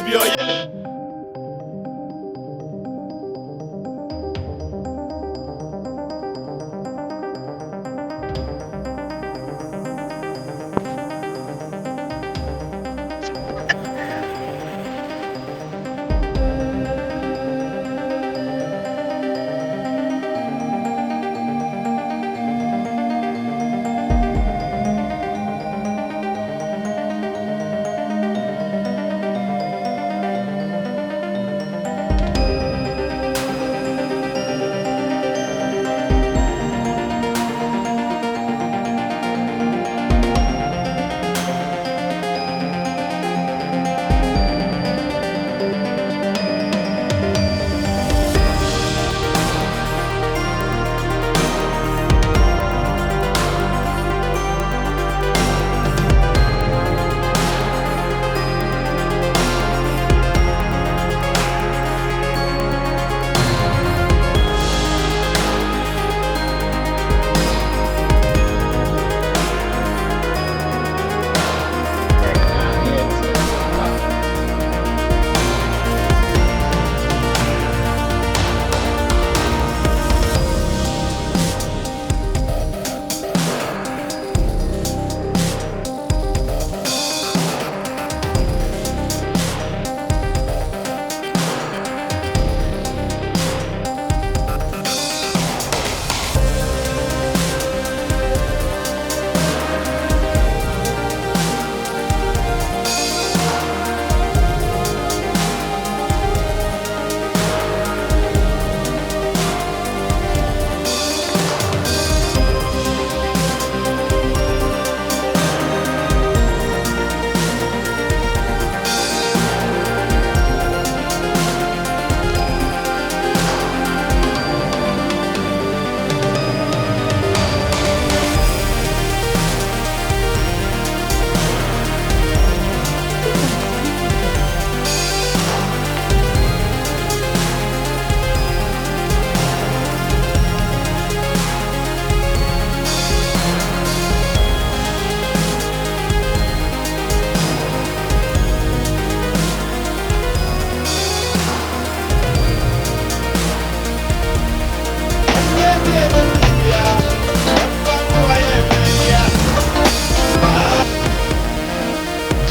Bi ɔyɛ.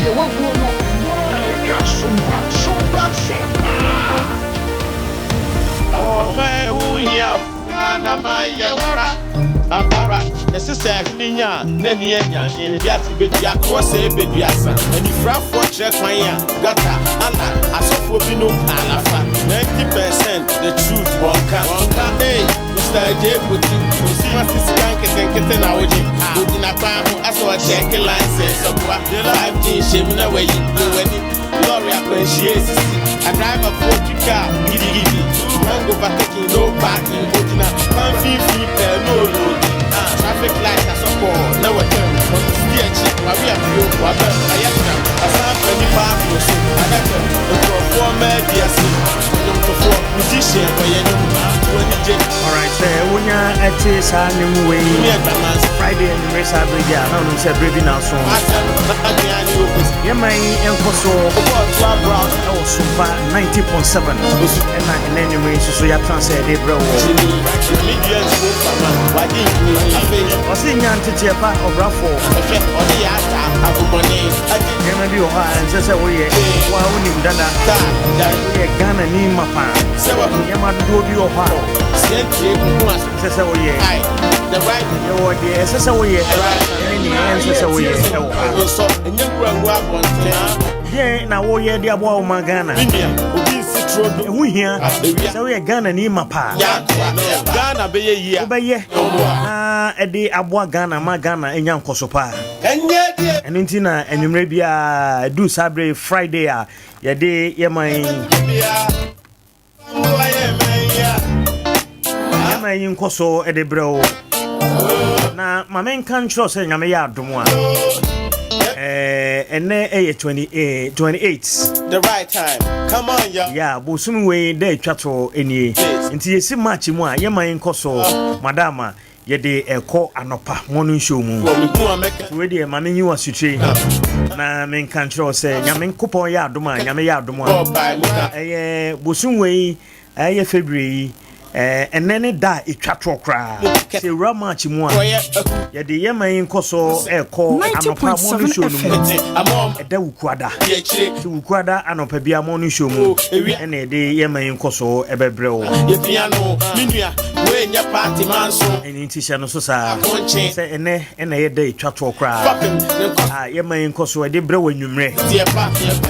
Deɛ waguo no, ɛno ara na yɛtwa sompa sompa sompa. Ɔma ɛho hia paa na mayɛ wara ampara. Yɛse sɛ ɛhene nya a n'ani anya ne wiase bɛdua koɔ sɛ ɛbɛduasa anifirafoɔ kyerɛ kwan a gutter ala asɔfoɔ binom alafa 90% the truth wɔnka wɔnka ei Mister Adjei Poti osi ma se sika nketenkete na wogye ogyina kwan ho asɛ ɔkyɛke license ɔboa 5G nhyɛmu na wayi wɔ w'ani Lɔre akwanhyia esisi, adriverfoɔ twi kaa gidigidi, wrong overtaking, no parking, ogyina kwan mfimfini pɛɛ na ɔloadi, traffic light asɔ kɔɔ na watwam, ɔsisi akyi, wawe apio, wabam, ayɛ tram, wasan afa nnipa aboro so, adaka mu, nkurɔfoɔ mma adi ase, nnwomtofoɔ, musician, ɔyɛ nnwom, to anigye. Alright, sɛ wonya ɛte saa nnwom wei Tumi adwaman. Friday anwummere saa bere bi a na wonim sɛ bere bi na aso. Asɛm, n'adwene ne opesi. Yɛma yi nkɔ so wɔ Sompa 90.7 ɛna ɛnɛ nnwuma yi nso so yɛatra sɛ yɛde brɛ wɔ. Ɔse nya nteteɛ pa ɔbrafoɔ. Nneɛma bi wɔ hɔ a ɛnsɛ sɛ woyɛ wo a wonim dada. Woyɛ Ghana ni mapa. Nneɛma dodoɔ bi wɔ hɔ a ɛnsɛ sɛ woyɛ. Yɛwɔ deɛ ɛsɛ sɛ woyɛ ɛne deɛ ɛnsɛ sɛ woyɛ ɛwɔ hɔ. Deɛn na woyɛ de aboa wo ma Ghana? Ɛho hia sɛ woyɛ Ghana ni ma paa. Wobɛyɛ na ɛde aboa Ghana ma Ghana anya nkɔso paa. Ɛno nti na anwummerɛ biara ɛduru saa berɛ Friday a yɛde yɛman Nneɛma yi nkɔ so de brɛ wo na ma menka nkyerɛ sɛ nyame yɛ adom a ɛnɛ ɛyɛ 28 The right time. Come on, yo. Yeah, bosom wei da atwa to nie. Nti yɛsi March mu a yɛma yi nkɔ so madama. Yɛde ɛkɔ anɔpa morning show mu. Nti wei deɛ ma menyi wo asutire na menka nkyerɛ wo sɛ Nyame Nkopɔn yɛ adom a, Nyame yɛ adom a, ɛyɛ bosom wei, ɛyɛ February yi, ɛnɛ ne da a ɛtwa toɔ koraa. Sɛ ɛwura March mu a, yɛde yɛ man yi nkɔsoɔ ɛrekɔ anɔpa morning show no mu. Ɛda Wukuada. Nti Wukuada anɔpa biara morning show mu ɛna yɛde yɛ man yi nkɔsoɔ ɛbɛbrɛ wo. Ɛno nti hyɛ no so saa sɛ ɛnɛ ɛna ɛyɛ da ɛtwa toɔ koraa a yɛma yi nkɔ so ɛde brɛ wɔ anwummerɛ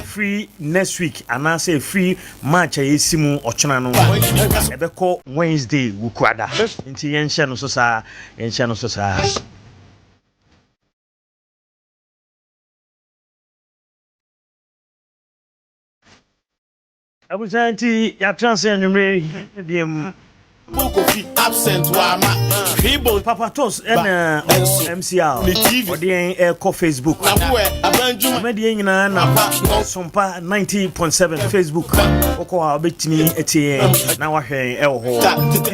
firi next week anaasɛ ɛfiri March a yɛsi mu ɔkyena no ɛbɛkɔ Wednesday Wukuada nti yɛnhyɛ no so saa yɛnhyɛ no so saa. Abusua nti yɛatena ase anwummere yi biom. Papa Tos ɛna ɔwɔ MCR ɔde yɛn ɛkɔ Facebook. Dwumadie nyinaa nam Sompa 90.7 Facebook. Wokɔ a wobɛtumi atie yɛn na wahwɛ yɛn ɛwɔ hɔ.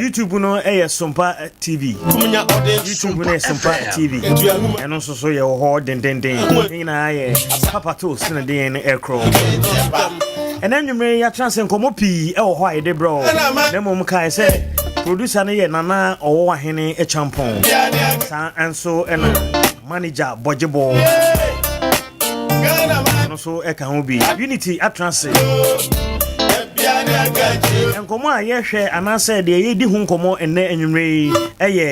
YouTube no ɛyɛ Sompa TV. YouTube no yɛ Sompa TV. Ɛno nso so yɛwɔ hɔ dendenden. Ne nyinaa yɛ Papa Tos na de yɛn ɛkorɔ. Ɛnɛ anwummere yi yɛatena ase nkɔmmɔ pii wɔ hɔ a yɛde brɛ wo. Na mmom kae sɛ producer no yɛ Nana Ɔwɔ Ahene Kyampɔn. Saa nso na manager Bɔgyebɔ no nso ka ho bi. Unity atena ase. Nkɔmmɔ a yɛhwɛ anaasɛ deɛ yɛdi ho nkɔmmɔ ɛnɛ anwummere yi ɛyɛ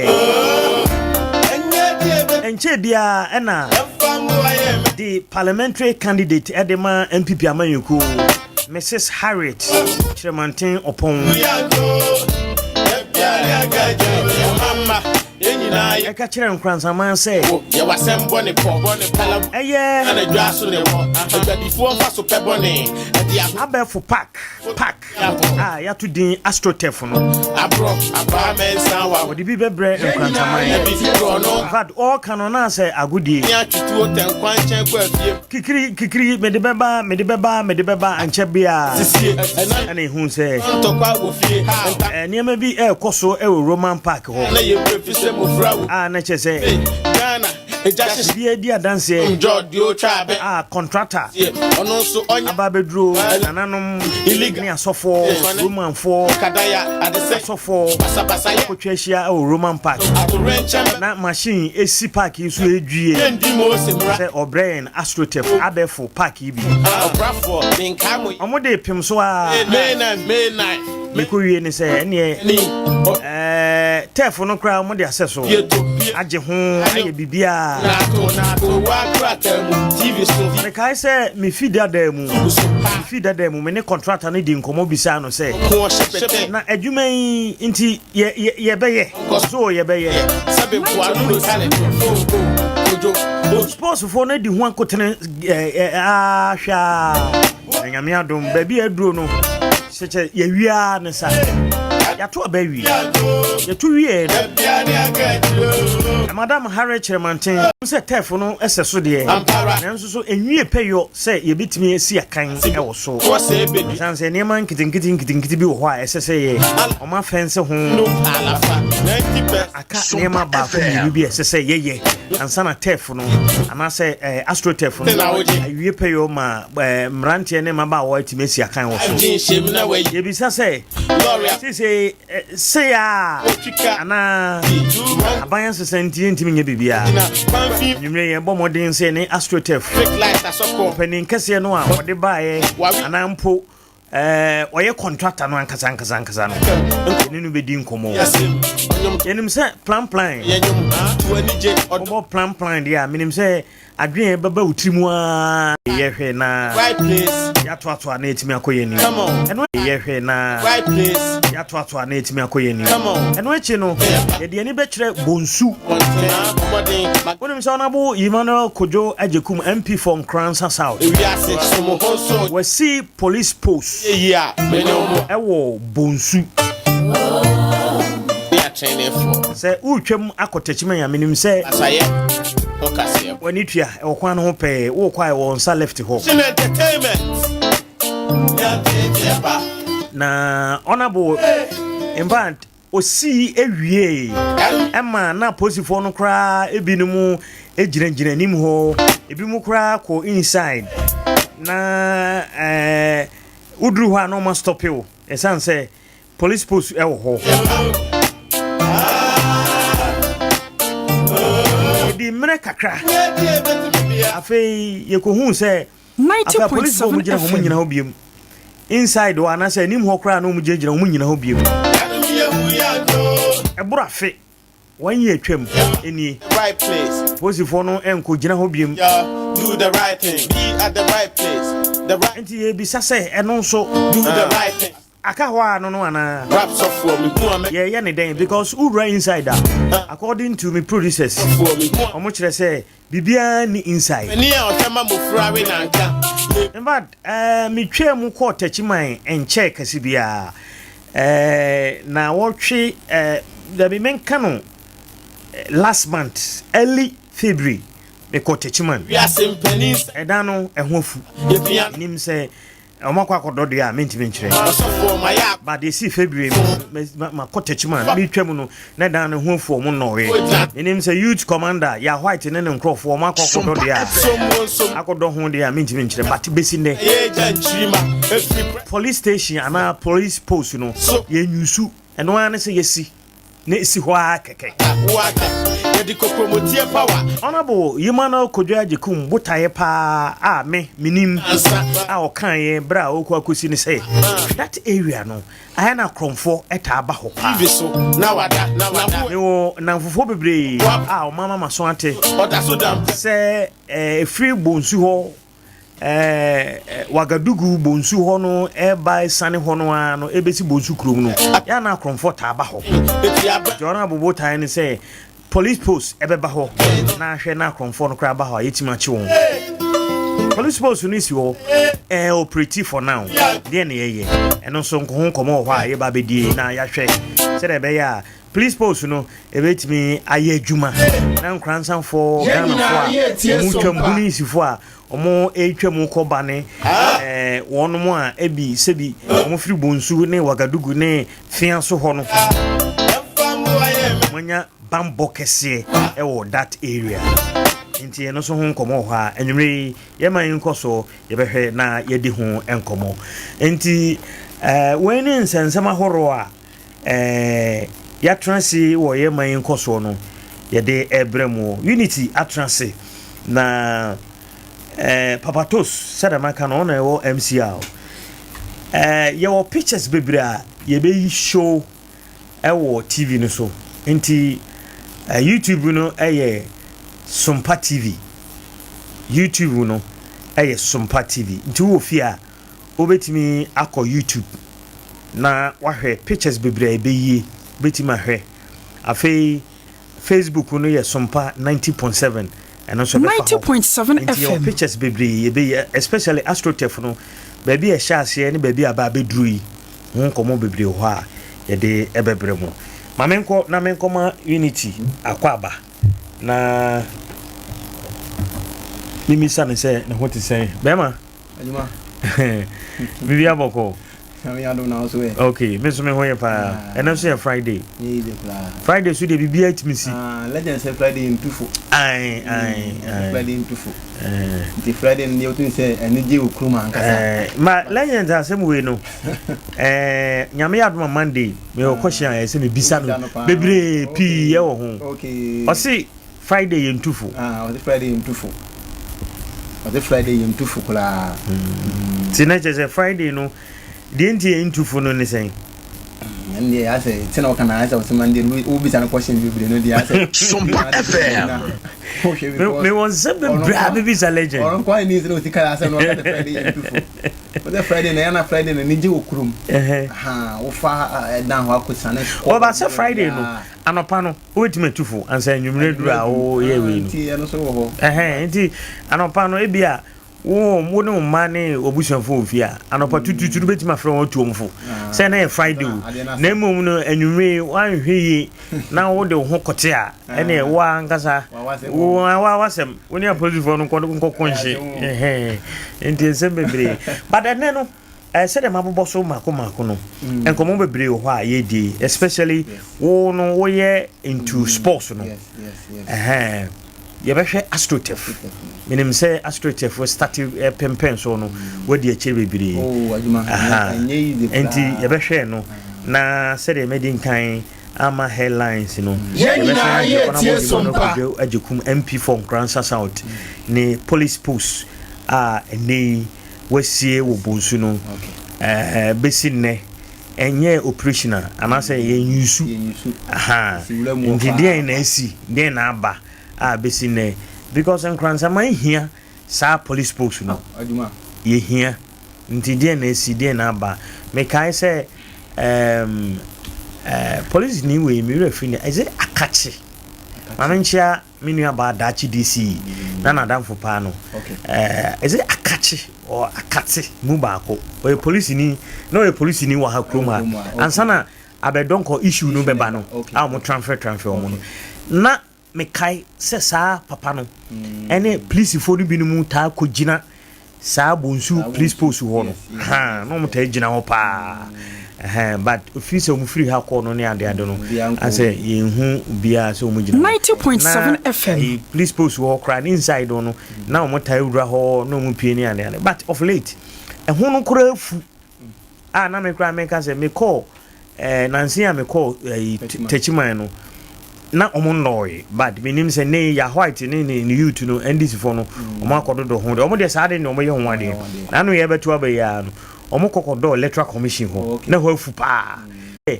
nkyɛn biara ɛna The parliamentary candidate de ma NPP amanyɔkuo, Mrs. Harriet Kyerɛmanten Ɔpɔn. Ɛka kyerɛ Nkoranzaman sɛ ɛyɛ abɛɛfo park park a yɛato din AstroTurf no. Wɔde bi bɛbrɛ Nkrantaman. In fact, ɔreka no na sɛ agodie. Kikiri kikiri mede bɛba mede bɛba mede bɛba ankyɛ biara. Ɛna ehu sɛ nneɛma bi ɛrekɔ so wɔ Roman Park hɔ. A na kyerɛ sɛ Biribi adi adanseɛ a kɔntrata aba abɛduro nananom ne asɔfoɔ Romanfoɔ asɔfoɔ akɔtwa ahyia wɔ Roman Park na machine esi park yi so edwie sɛ ɔbrɛ yɛn astroturf abɛɛfo park yi bi. Wɔn de pem so a mekɔ wie ne sɛ ɛneɛ ɛɛ turf no koraa wɔn de asɛ so agye ho ayɛ biribiara. Mekae sɛ mefi dadaa mu mefi dadaa mu me ne kɔntrata no di nkɔmmɔ bisaa no sɛ na adwuma yi nti yɛ yɛ yɛbɛyɛ so yɛbɛyɛ. Sportsfoɔ no di ho akotene ɛɛ ahwɛ a na Nyame adom baabi a aduro no Kyɛ yɛwie ara ne sa. Yɛato aba awie. Yɛto wie no. Madam Harry Kyerɛmanten sɛ tɛf no sɛ so deɛ, nanso so enwie pɛyɔ sɛ yɛbɛtumi asi akan wɔ so. Ɛsiane sɛ nneɛma nketenkete nketenkete bi wɔ hɔ a ɛsɛ sɛ yɛ ɔma fɛnse ho aka nneɛma baako mmienu bi a ɛsɛ sɛ yɛyɛ ansa na tɛf no anaasɛ astroturf no awie pɛyɔ ma mmeranteɛ ne mmabaawa atumi asi akan wɔ so. Yɛbisa sɛ, seesei sei a anaa aban asesa nti yɛntumi nyɛ biribiara? Anwummerɛ yɛbɔ mmɔden sɛ ne astroturf ɔpanin kɛseɛ no a ɔde baeɛ anaa mpo ɔyɛ kɔntrata no ankasa ankasa ankasa no yɛne no bɛdi nkɔmmɔ. Yɛnim sɛ plan plan wobɔ plan plan deɛ a menim sɛ Adwene bɛba wo tiri mu ara. Yɛ hwɛ na yɛatoatoa na yɛtumi akɔ yɛn anim. Ɛno yɛ hwɛ na yɛatoatoa na yɛtumi akɔ yɛn anim. Ɛno akyi no, yɛde ani bɛkyerɛ Bonsu. Wonim sɛ Honourable Emmanuel Kojo Agyekum, MP for Nkoransa South, wasi police post ɛwɔ Bonsu. Sɛ woretwam akɔ Techiman a, menim sɛ w'ani tua ɛwɔ kwan no ho pɛɛ, worekɔ a ɛwɔ nsa left hɔ. Na Honourable, in fact, Osii wiei ma na apolisifoɔ no koraa ebinom gyinagyina anim hɔ, ebinom koraa kɔ inside na ɛɛ woduru hɔ a na wɔn astɔpe wo ɛsiane sɛ police post ɛwɔ hɔ. Ɛdi mmerɛ kakra afei yɛkɔhuu sɛ Afei apolisifoɔ a wɔgyina hɔ, wɔnnyina hɔ biom. Inside hɔ anaasɛ anim hɔ koraa na wɔgyinagyina, wɔnnyina hɔ biom. Ɛboro afe, wɔn yi atwam nie. Apolisifoɔ no nkɔgyina hɔ biom. Nti yɛbisa sɛ ɛno nso aka hɔ a no no anaa? Yɛyɛ ne dɛn? Because wowura inside a, according to me producers, wɔn kyerɛ sɛ Biribiara nni inside. Panin a ɔhwɛ ma mmofra we nanka. In fact, eh, metwaa mu kɔɔ Techiman nkyɛɛ kɛse biara. Eh, na wɔtwe, eh, dabi menka no eh, last month, early February, mekɔɔ Techiman. Wiase mpanin sɛ. Ɛdan no, ɛho afu. Yɛpia. Menim sɛ Wɔn akɔ akɔdɔ deɛ a mentumi nkyerɛ. Ɔsɔfoɔ ma yɛ. But esi February ma kɔ Techiman metwa mu no na dan no ho afu wɔn nnɔɔe. Menim sɛ youth commander ya white ne ne nkurɔfoɔ wɔn akɔ akɔdɔ deɛ a akɔdɔ ho deɛ a mentumi nkyerɛ but besi nnɛ. Police station anaa police post no yɛn nyusu ɛno ara ne sɛ yɛsi. na esi hɔ ara kɛkɛ. Honourable Emmanuel Kojo Agyekum botaeɛ paa a me menim a ɔkaeɛ berɛ a ɔrekɔ akɔsi ne sɛ that area no ayɛ na akorɔmfoɔ taa ba hɔ paa. Mewɔ nnamfofoɔ bebree a wɔama m'aso ate sɛ ɛfiri Bonsu hɔ Ɛɛ Wagadugu Bonsu hɔ no ɛreba esiane hɔ no ara no ɛbɛsi Bonsu kurom no, yɛ a na akorɔmfoɔ taa ba hɔ. Nti wɔn abobo tae ne sɛ police post ɛbɛba hɔ na ahwɛ na akorɔmfoɔ no koraa ba hɔ a yɛtumi akye wɔn. Police post no si hɔ ɛɛ operate for now. Deɛ na yɛyɛ ɛno nso nko ho nkɔmmɔ wɔ hɔ a yɛba abɛdie na yɛahwɛ sɛdeɛ ɛbɛyɛ a police post no ɛbɛtumi ayɛ adwuma na nkoransafoɔ Ghanafoɔ a wɔn twam Bunisifoɔ a wɔn retwa mu kɔ ba ne ɛɛ wɔn a ebi sɛbi wɔn firi Bonsu ne Wagadugu ne Fia so hɔ no wɔanya bambɔ kɛseɛ ɛwɔ that area nti ɛno nso ho nkɔmɔ wɔ hɔ a anwummerɛ yi yɛma yi nkɔ so yɛbɛhwɛ na yɛdi ho nkɔmɔ nti ɛɛ wɔn ne nsɛnsɛm ahoroɔ a Ɛɛ, yɛatena ase wɔ yɛn man yi nkɔsoɔ no, yɛde rebrɛ mo. Unity atena ase, na ɛɛ, Papatos, sɛdeɛ maka no, ɔno na ɛwɔ MCR. Ɛɛ, yɛwɔ pictures bebree a yɛbɛyi show ɛwɔ TV no so. Nti, ɛɛ, YouTube no ɛyɛ Sompa TV. YouTube no ɛyɛ Sompa TV. Nti wowɔ fie a, Wobɛtumi akɔ YouTube na wahwɛ pictures bebree a ɛbɛyie wobɛtumi ahwɛ. Afei Facebook no yɛ Sompa 90.7 ɛno nso ɛbɛfa hɔ. 90.7 Nti yɛwɔ FM. pictures bebree yɛbɛyi especially AstroTurf no baabi a ɛhyɛ aseɛ ne baabi a aba abɛduru yi ho nkɔmmɔ bebree wɔ hɔ a yɛde ɛbɛbrɛ mo. Ma menkɔ na menkɔma Unity akɔ aba na memmisa no sɛ ne ho te sɛn. Bɛrima. Adwuma. Biribi abɔkɔ. Nyame adom na wo so ɛ. Okay, me nso me ho yɛ paa. Ɛno nso yɛ Friday. Nyɛ easy koraa. Friday so deɛ biribiara tumi si. Ah, legend sɛ Friday ntufo. Ae, ae, ae. Friday ntufo. Nti Friday no deɛ wotumi sɛ anigye wɔ kurom ankasa. Eh, ma legend asɛm wei no. Eh, Nyame yɛ adom a Monday, me wɔ question a ɛsɛ me bisa no bebree pii ɛwɔ ho. Okay. Ɔse Friday yɛ ntufo. Ah, ɔse Friday yɛ ntufo. Ɔse Friday yɛ ntufo koraa. Ti na kyerɛ sɛ Friday no deɛ nti yɛ ntufo no ne sɛn? Ɛn deɛ asɛ ti na ɔka na asɛ ɔse man deɛ wobisa no questions bebree no deɛ asɛ. Sompa FM. Me wɔ nsɛm bebree a mebisa legend. Ɔno nko ara ne nsɛm na ɔsi kara asɛm na ɔka sɛ Friday yɛ ntufo. Ɔsɛ Friday na yɛn na Friday na ne gye wɔ kurom. Wofa ɛdan hɔ akɔsane. Ɔba sɛ Friday no anɔpa no. Wobɛtumi atu fo ansa anwummerɛ duru a woyɛ wei no. Ɛhɛn, nti anɔpa no ebi a wo wo ne wo mma ne w'abusuafoɔ wɔ fie a, anɔpa tututu no wobɛtumi afrɛ wɔn atu wɔn fo sɛ na yɛ Friday o. Na mmom no anwummerɛ yi woanhwɛ yie na wode wo ho kɔte a, ɛneɛ wo ara ankasa wo w'asɛm wo ne apolisifoɔ no nkɔko nhye. Ɛhɛn, nti nsɛm bebree. But ɛnɛ no. Sɛdeɛ mabobɔ so mako mako no, nkɔmmɔ bebree wɔ hɔ a yɛdi, especially wo no woyɛ into sports no. Ɛhɛn, yɛbɛhwɛ AstroTurf. Menim sɛ AstroTurf start pɛmpɛn so no, wadi akyire bebree. Oh, adwuma. Aha. Ɛnyɛ easy koraa. Nti yɛbɛhwɛ no na sɛdeɛ madi nkan ama headlines no, Yɛn yɛbɛsan nyinaa agye yɛ Honourable tie Emmanuel Sompa. Kwadwo Agyekum MP for Nkoransa South ne police post a ɛnnɛ yi wasie wɔ Bonsu no bɛsi nnɛ ɛnyɛ operational anaasɛ yɛnyusu. Nti deɛn na asi, deɛn na aba a bɛsi nnɛ, because Nkoransaman hia saa police post no, yɛhia. Nti deɛn na asi, deɛn na aba? Mekae sɛ um, uh, police ni wei me werɛ firi ne, is it Akakye? Maame nkyea me nua baa Daakye DC na n'adamfo paa no, eh, is it Akakye or Akatse mu baako, ɔyɛ polisini, na ɔyɛ polisini wɔ ha kurom ha ansa na abɛdɔnkɔ issue no bɛba no a wɔn transfer transfer wɔn no. Na mekae sɛ saa papa no ɛne polisifoɔ no binom taa kɔgyina saa Bonsu police post hɔ no, ha na wɔn taa gyina hɔ paa, ɛhɛn, but ofiri sɛ wɔn firi ha kɔɔ no ne ade ade no asɛ yɛn hu obiara sɛ wɔn gyina hɔ. Na ɛyi police post hɔ koraa ne inside no na wɔn taa wura hɔ na wɔn pie ne ade ade, but of late ɛho no koraa fu a na me koraa meka sɛ mekɔɔ Eh, nansa yi a mekɔɔ eh, Techiman no, na wɔn nnɔɔe, but menim sɛ ne ya white ne ne ne youth no, NDC foɔ no, wɔn akɔdodɔ ho deɛ, wɔn deɛ saa de ne wɔn yɛ ho adeɛ. Na ano yɛ bɛto aba yi ara no, wɔn kɔkɔdɔɔ electoral commission hɔ, na hɔ afu paa. Eh,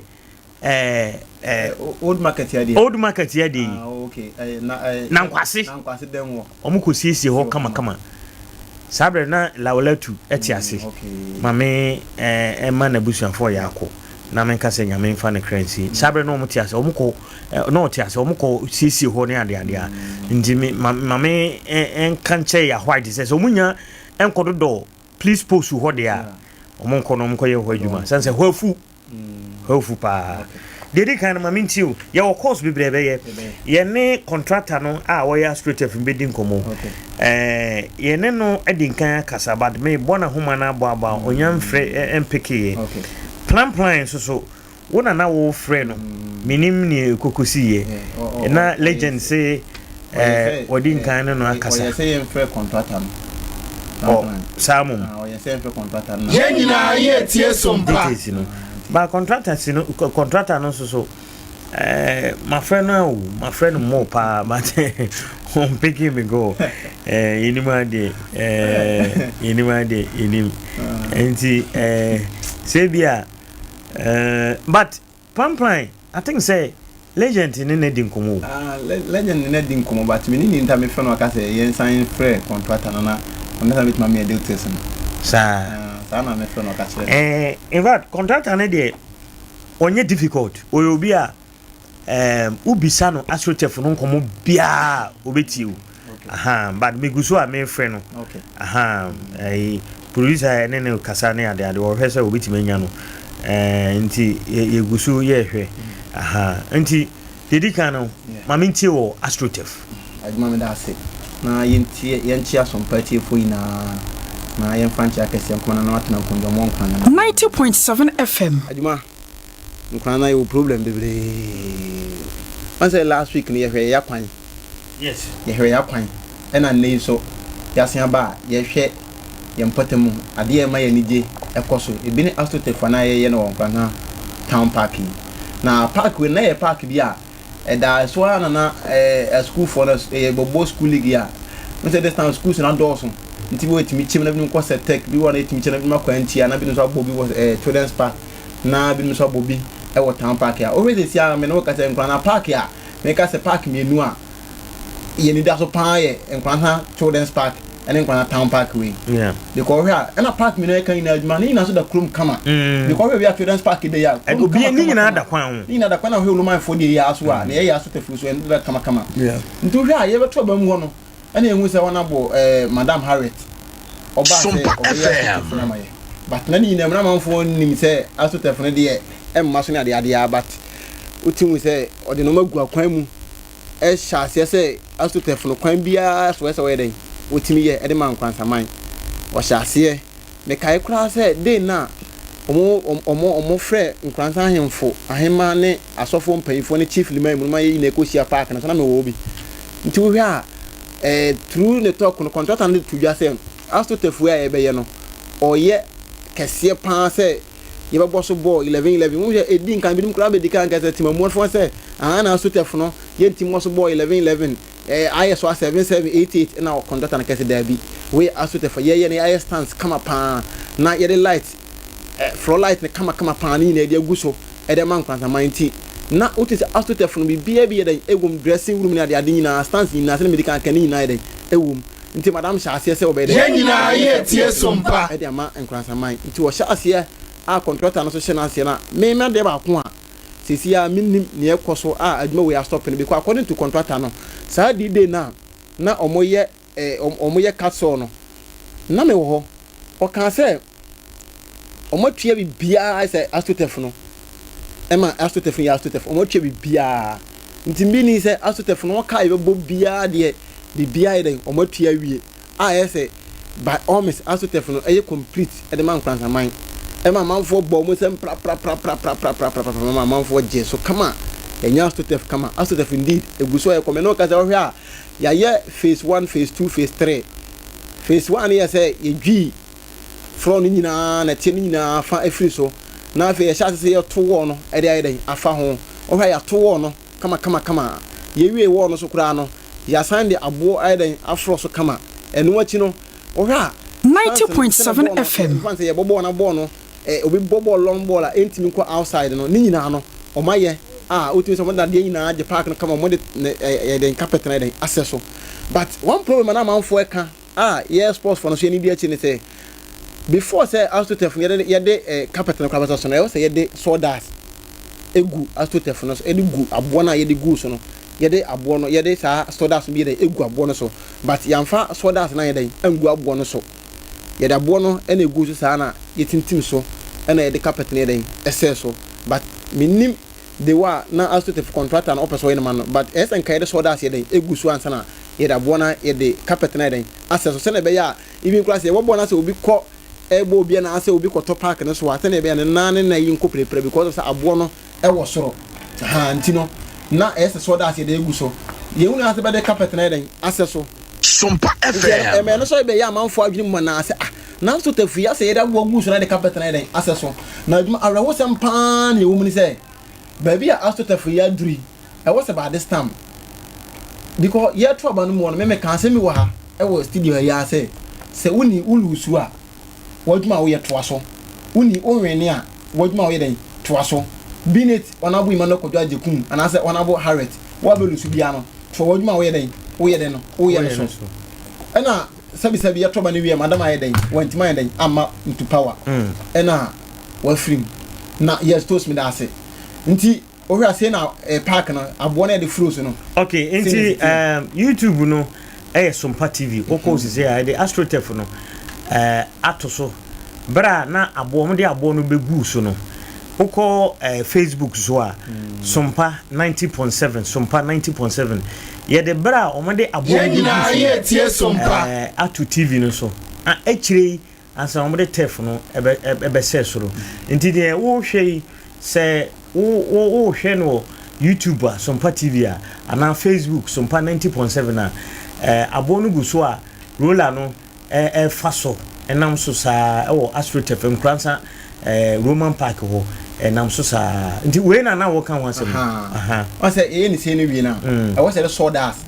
eh, eh, Old market yɛ deɛ. Old market yɛ deɛ yi. Ah, okay. Eh, na, eh, Nankwase. Nankwase dɛm wɔ. Wɔn kɔ siesie hɔ kamakama. Saa berɛ no na Lawlatu te ase. Ma me mma n'abusuafoɔ yɛ akɔ na menka sɛ Nyame mfa ne kra nsie. Saa berɛ no na wɔn te ase, wɔn kɔ, na ɔte ase, wɔn kɔ siesie hɔ ne adeade a. Nti me, ma, ma me nka nkyerɛ Yah White sɛ, sɛ wɔn nya nkɔdodɔ police post hɔ deɛ a, wɔn nkɔ na wɔn nkɔyɛ hɔ adwuma. Sane sɛ hɔ afu. Hɔ paa. Deɛ ɛdi kan no, ma mentie o. Yɛwɔ course bebree a ɛbɛyɛ. Yɛne contractor no a ɔyɛ AstroTurf no bɛdi nkɔmmɔ. Ɛɛ, yɛne no adi nkan akasa, but mebɔ n'ahoma no abɔ abɔ a, ɔnya mfrɛ mpekeeɛ. Plan plan nso so, wo na na wofrɛ no. Menim nea ɛkɔkɔsiiɛ. Na legend se ɛɛ, wɔdi nkan ne no akasa. Ɔyɛ sɛ yɛmfrɛ contractor no. Ɔ, saa mmom. Ɔyɛ sɛ yɛmfrɛ contractor no. Yɛn nyinaa yɛ tie som pa. Details no. Ba contractor si no, contractor no nso so, ɛɛ, mafrɛ no awo, mafrɛ no more paa, but ɔmpeke me go. Ɛɛ, yɛnim adeɛ, ɛɛ, yɛnim adeɛ, yɛnim. Nti, ɛɛ, sɛ bi a, ɛɛ, but Pampran, I think sɛ Legend ne no adi nkɔmmɔ o. Ah, Legend ne no adi nkɔmmɔ but me ne ne ntam mefrɛ no ɔka sɛ yɛnsan mfrɛ contractor no na contractor no bɛtumi ama yɛ details no. Saa. Ah, saa na mefrɛ no ɔka kyerɛ me. Eh, in fact, contractor no deɛ ɔnyɛ difficult. Ɔyɛ obi a um, wobisa no AstroTurf no nkɔmmɔ biara a ɔbɛtie wo. Aha, but megu so a mefrɛ no. Okay. Aha, ɛyi producer ne ne kasa ne ade ade ɔhwɛ sɛ obetumi anya no. Ɛɛ nti yɛgu so yɛhwɛ. Aha, nti deɛ di kan no, ma mentie wɔ AstroTurf. Adwuma meda ase na yɛntie yɛnkyea asompa atiefoɔ nyinaa na yɛmfa nkyea kɛseɛ nkɔma nana atena nkondwa mɔ nkwa nana. 90.7 FM. Adwuma nkwa na yɛwɔ problem bebree. Wɔn sɛ last week no yɛhwɛ yɛ akwan. Yes. Yɛhwɛ yɛn akwan, ɛna nnɛ yi nso yɛasen aba a yɛhwɛ yɛn mpɔtam adeɛ a ɛma yɛn ani gye kɔ so. Ebi ne AstroTurf a na yɛyɛ no wɔ Nkoranza Town Park yi. Na park wei no, na ɛyɛ park bi a ɛda so ara na na ɛɛ asukuufoɔ no yɛbɛbɔ school league a, wohu sɛ this time schools no adɔɔso nti bi wɔ ɛtumi kyem na binom kɔ Septec, bi wɔ hɔ na ɛtumi kyem na binom akɔ Antia na binom nso abɔ bi wɔ ɛɛ Children's Park na binom nso abɔ bi wɔ Town Park a. Wohwɛ seesei a me ne wo kasa yi, Nkoranza Park a Meka sɛ park mmienu a yɛn ani da so paa yɛ Nkoranza Children's Park ne Nkoranza Town Park wei. Yeah. Because wohwɛ a, ɛna park mmienu a yɛka nyinaa adwuma ne nyinaa nso da kurom kama. Because wohwɛ bi a Children's Park da yi a, kurom Obi kama ne kama nyinaa kama. da kwan ho. Ne nyinaa da kwan na wohwɛ Olumanfoɔ deɛ yi ara so a, na yɛyɛ asotɛfoɔ so ɛno da kama kama. Yeah. Nti wohwɛ a yɛbɛto aba mu hɔ no, ɛna yɛhu sɛ wɔn abɔ eh, Madam Harriet. Ɔbaa sɛ Sompa ɔbɛyɛ FM. asotɛfoɔ no ama yɛ. But na ne nyinaa mu na amanfoɔ nim sɛ asotɛfoɔ no deɛ ɛmma so ne adeadeɛ ara but wote hu sɛ ɔde nneɛma gu akwan mu hyɛ aseɛ sɛ astroturf no kwan biara so ɛsɛ ɔyɛ dɛn wɔtumi yɛ ɛde ma nkwansaman. Ɔhyɛ aseɛ Mekae koraa sɛ day no a wɔn wɔn wɔfrɛ Nkoransa ahemfo, ahemmaa ne asɔfoɔ mpanyinfoɔ ne chief limam no ma yɛn nyinaa kɔhyia park no so na mewɔ hɔ bi. Nti wohwɛ a eh, through ne talk no contractor no de to dwa sɛ AstroTurf wei a yɛbɛyɛ no ɔyɛ kɛseɛ paa sɛ yɛbɛbɔ so bɔɔl 11 11. Wohwɛ ɛdi nkan binom koraa bɛdi kan kɛ sɛ temamuafoɔ sɛ ahaa na AstroTurf no yɛnti mmɔ so bɔɔl 11 11. Eh ayɛ so a 77 88 na conductor no kɛse daabi wei asotɛfo yɛyɛ no yɛayɛ stands kama paa na yɛde light eh floor light no kama kama paa ne nyinaa yɛde agu so ɛde ama nkransaman nti na wote sɛ asotɛfo no biribiara bi yɛ dɛn ɛwom dressing room ne ade ade nyinaa stands nyinaa sɛdeɛ medi kan ka ne nyinaa yɛ dɛn ɛwom nti madam hyɛ aseɛ sɛ wɔbɛyɛ dɛn Yɛn nyinaa yɛretie som pa. ɛde ama nkransaman nti wɔhyɛ aseɛ a contractor no nso hyɛ n'aseɛ na me m'adeɛ baako a Seesei ara mennim nea ɛkɔ so a adwuma wei astɔpe no because according to contractor no, saa D-day no a na wɔyɛ eh, wɔyɛ cut saw no, na mewɔ hɔ. Ɔkaa sɛ wɔatua biribiara ayɛ sɛ AstroTurf no, ɛma AstroTurf no yɛ AstroTurf, wɔatua biribiara. Nti meaning sɛ AstroTurf no wɔka a yɛbɛbɔ biara deɛ biribiara yɛ dɛn, wɔatua awie. a ɛyɛ sɛ by all means asotɛf no ɛyɛ complete de ma Nkoranzaman ɛma amanfoɔ bɔ wɔn nsam praprapraprapraprapraprapra ma amanfoɔ gye so kama yɛnya asotɛf kama asotɛf indeed egu so a ɛkɔ mɛ ne ɔka sɛ ɔhwɛ a yɛayɛ phase one phase two phase three phase one yɛ sɛ yɛdwii frɔ no nyinaa na ɛteɛ no nyinaa fa afiri so na afei yɛhyɛ ase sɛ yɛto wɔɔ no ɛde ayɛ dɛn afa ho ɔhwɛ a yɛato wɔɔ no kama kama kama yɛwie wɔɔ no so koraa no Yɛasan de aboɔ ayɛ dɛn aforɔ so kama. Ɛno akyi no, wohwɛ a, stands no, sɛdeɛ 90.7 bɔɔl no, FM. mfa no sɛ yɛbɔ bɔɔl na bɔɔl no, eh, obi bɔ bɔɔl long bɔɔl a ɛntumi nkɔ outside no, ne nyinaa no, wɔayɛ a wotumi sɛ wɔde adeɛ nyinaa agye park no kama, wɔde ne, eh, ɛyɛ dɛn, carpet no ayɛ dɛn, asɛ so. But one problem a na amanfoɔ ɛka a yɛ sports foɔ no nso yɛn ani di akyi ne sɛ, before sɛ astroturf no yɛde yɛde eh, carpet no koraa bɛsɛ so no, ɛwɔ sɛ yɛde sawdust egu astroturf no so, ɛde gu aboɔ no a yɛde guu so no, yɛde aboɔ no yɛde saa sawdust no bi yɛ dɛn egu aboɔ no so but yɛamfa sawdust no anyɛ dɛn angu aboɔ no so yɛde aboɔ no ɛna egu so saa na yɛtintim so ɛna yɛde carpet no yɛ dɛn ɛsɛɛ so but menim de wa na astroturf contractor no ɔpɛ sɛ ɔyɛ no ma no but ɛyɛ sɛ nka yɛde sawdust yɛ dɛn egu so ansa na yɛde aboɔ no yɛde carpet no ayɛ dɛn asɛ so sɛnea ɛbɛyɛ a even koraa sɛ yɛbɔ bɔɔl na sɛ obi kɔ ɛbɔ obi anaasɛ obi kɔtɔ park no so a sɛnea ɛbɛyɛ a ne nan ne nan yi nkɔ pirapira because of sɛ aboɔ no ɛwɔ soro ahaa nti no na ɛyɛ sɛ sawdust yɛde egu so yɛn nyinaa sɛ bɛde carpet na yɛ dɛn asɛ so Sompa nti ɛno FM. ɛmɛ no sɛ ɛbɛyɛ amanfoɔ adwene mu anaa sɛ ah nanso tafu yi asɛ yɛde aboɔ gu so na yɛde carpet na yɛ dɛn asɛ so na adwuma awerɛhosɛm paa na ɛwɔ mu ne sɛ baabi a astroturf yi aduru yi ɛwɔ sɛ by this time because yɛto aba no mu wɔ no me meka asɛm bi wɔ ha ɛwɔ studio ha yi ara sɛ sɛ woni wo lusu a w'adwuma a woyɛ toa so. Wonni wo nwene a, w'adwuma a woyɛ dɛn? Toa so. Being it Honourable Emmanuel Kwadwo Agyekum anaasɛ Honourable Harriet, wo a bɛlusu biara no, toa w'adwuma a woyɛ dɛn? Woyɛ dɛn no? Woyɛ no so. Ɛna sɛbisɛbi yɛto aba no wie a, madam ayɛ dɛn? Wantumi ayɛ dɛn? Amma into power. Ɛna wafiri mu. Na yes, toast meda ase. Nti Wohwɛ a sei na eh, park no, aboɔ no a yɛde furo so no. Okay, nti um, YouTube no ɛyɛ Sompa TV. Wokɔ mm -hmm. sisi a yɛde AstroTurf no uh, ato so. Berɛ a na aboɔ wɔde aboɔ no bɛgu so no, wokɔ uh, Facebook so a mm. Sompa 90.7 Sompa 90.7 yɛde berɛ a wɔde aboɔ no bɛgu so no uh, ato TV no so. Akyire yi ansa na wɔde turf no bɛsɛ soro. Nti deɛ wohwɛ yi, sɛ wohwɛ no wɔ YouTube a, Sompa TV a, anaa Facebook, Sompa 90.7 a, aboɔ no gu so a roller no ɛfa so, ɛnam so saa ɛwɔ AstroTurf, Nkoransa Roman Park hɔ, ɛnam so saa. Nti wei na na wɔka ho asɛm no. Ɔsɛ yɛyɛ ne sei no wie no a, ɛwɔ sɛ yɛde sawdust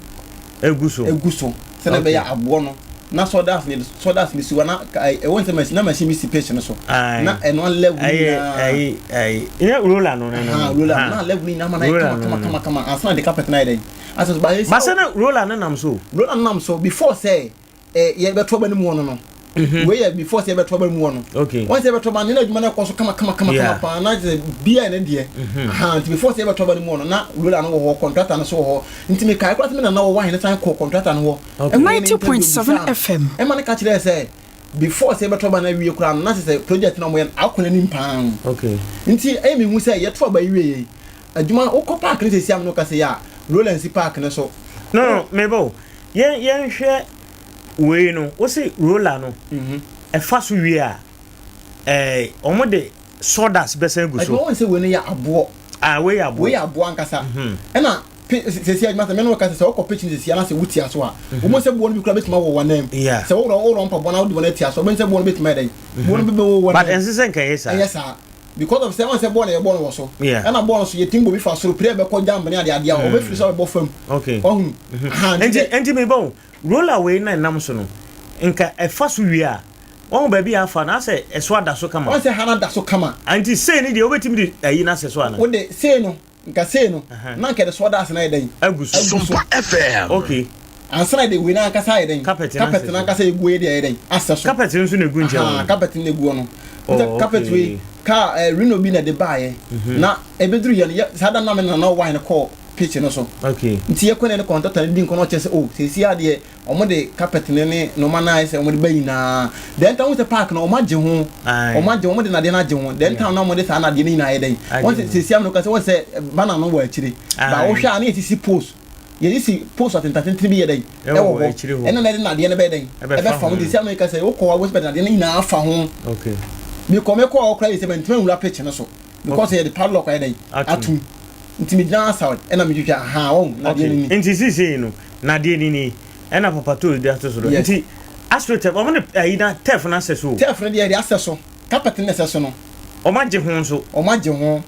egu so egu so sɛnɛ ɛbɛyɛ aboɔ no na sawdust ne sawdust ne si hɔ na ɛwɔ nsɛ machine na machine bi si pitch no so na ɛno level nyinaa ɛyɛ ɛyɛ ɛyɛ roller no no no roller na level nyinaa ma na yɛ kama kama kama kama ansa na de carpet na yɛ dɛ asɛ so ba yɛ basa na roller no nam so roller no nam so before sɛ ɛ yɛ bɛtɔ ba no mu no no mhm. wei yɛ before sɛ yɛbɛtɔ ba mu hɔ no wɔn sɛ yɛbɛtɔ ba no na adwuma no ɛkɔ so kama kama kama kama paa na sɛ bia ne deɛ mhm. nti before sɛ yɛbɛtɔ ba no mu hɔ no na roller no wɔ hɔ contractor no so wɔ hɔ nti mekae koraa sɛ me nana wɔ hɔ ahene san kɔ contractor no hɔ 90.7 FM ɛma no ka kyerɛɛ sɛ before sɛ yɛbɛtɔ ba no awie koraa no na sɛ sɛ project no ɔmoyɛ no akɔ n'anim paa nti ɛyɛ mehu sɛ yɛto aba yi wie yɛ adwuma wokɔ park no sɛsi am no ka sɛ yɛ a roller nsi park no so no mebɔ yɛn yɛnhwɛ wei no wose roller no mhm. Ɛfa so wie a, ɛɛ wɔn de sawdust bɛsan gu so. Adwuma wɔn sɛ wei no yɛ aboɔ. Ah, wei yɛ aboɔ. Wei yɛ aboɔ ankasa. Ɛna pe sɛsi adwuma sɛ mɛno kasa sɛ ɔkɔ pitch no sɛsi anaasɛ wotia so a, wɔn sɛ boɔ no bi kura bɛtumi awɔ wɔn nan mu. Sɛ wɔwura wɔwura mpaboa na wode wɔn atia so, wɔn sɛ boɔ no bɛtumi ayɛ dɛn? Boɔ no bi bɛwɔ wɔn nan But ɛnsɛ sɛ nka ɛyɛ saa. Ɛyɛ saa. Because of sɛ wɔn sɛ bɔɔl na yɛbɔ no wɔ so. Ɛna bɔɔl no so yɛtumi bɔ bi fa soro, player bɛkɔ jump ne adeadeɛ a, ɔbɛfiri so abɛbɔ fam. Okay. Ɔhunu. Aha, nti nti meba o, roller wei na ɛnam so no, nka ɛfa so wie a, wɔn baabi a afa no asɛ ɛso ada so kama. Wɔn sɛ ha no ada so kama. Nti sei no deɛ wobɛtumi de ayi no asɛ so ana? Wode sei no, nka sei no, na nka yɛde sawdust no ayɛ dɛn? Agu so. Agu so. Sompa FM. Okay. Ansa na yɛde wei no ankasa ayɛ dɛn? Carpet no asɛ Carpet no so. ankasa yɛgu yɛ de ayɛ dɛn? Asɛ so. Carpet no nso na egu nkyɛn hɔ Aha, no. carpet no na egu hɔ no. Oh, Sɛ carpet okay. wei, kaa eh, Reno bi na ɛde baeɛ. Na ɛbɛduru yɛ no, yɛ, saa da no na me nana ɔwɔ no kɔɔ pitch no so. Okay. Nti yɛkɔ ne ne kɔntɔta no di nkɔ na ɔkyerɛ sɛ, oh, seesei adeɛ, wɔn de carpet no ne nneɛma no ayɛ sɛ wɔn de ba nyinaa. Then time sɛ park no, wɔn agye ho. Aye. Wɔn agye, wɔn de nadeɛ no agye ho. Then time na wɔn de saa nadeɛ no nyinaa ayɛ dɛn? Agye Wɔn sɛ ho. seesei amena kasa wɔn sɛ banner no wɔ akyire. Ba Aye. wohwɛ a na yɛsisi post. Yɛsisi post atententene bi yɛ dɛn? Ɛwɔ Ɛwɔ hɔ. akyire hɔ. Ɛna na yɛde nadeɛ no bɛyɛ dɛn? Ɛbɛfa Ɛbɛfa ho. ho. Nti seesei amena kasa wokɔ hɔ a wobɛsɛ nadeɛ no nyinaa afa ho. Okay. Mekɔ mekɔ hɔ koraa yɛ sɛ mantumi anwura pitch no so because yɛde padlock ayɛ dɛn? Atum. Atum. Nti megyina outside ɛna metwitwa ahaa wɔn nadeɛ Okay. no ni. Nti seesei no, nadeɛ no ni, ɛna Papa Toes de ato so no. Yes. Nti astroturf, wɔn de ayi na turf no asɛ so o. Turf no deɛ yɛde asɛ so. Carpet no na ɛsɛ so no. Wɔn agye ho nso. Wɔn agye ho.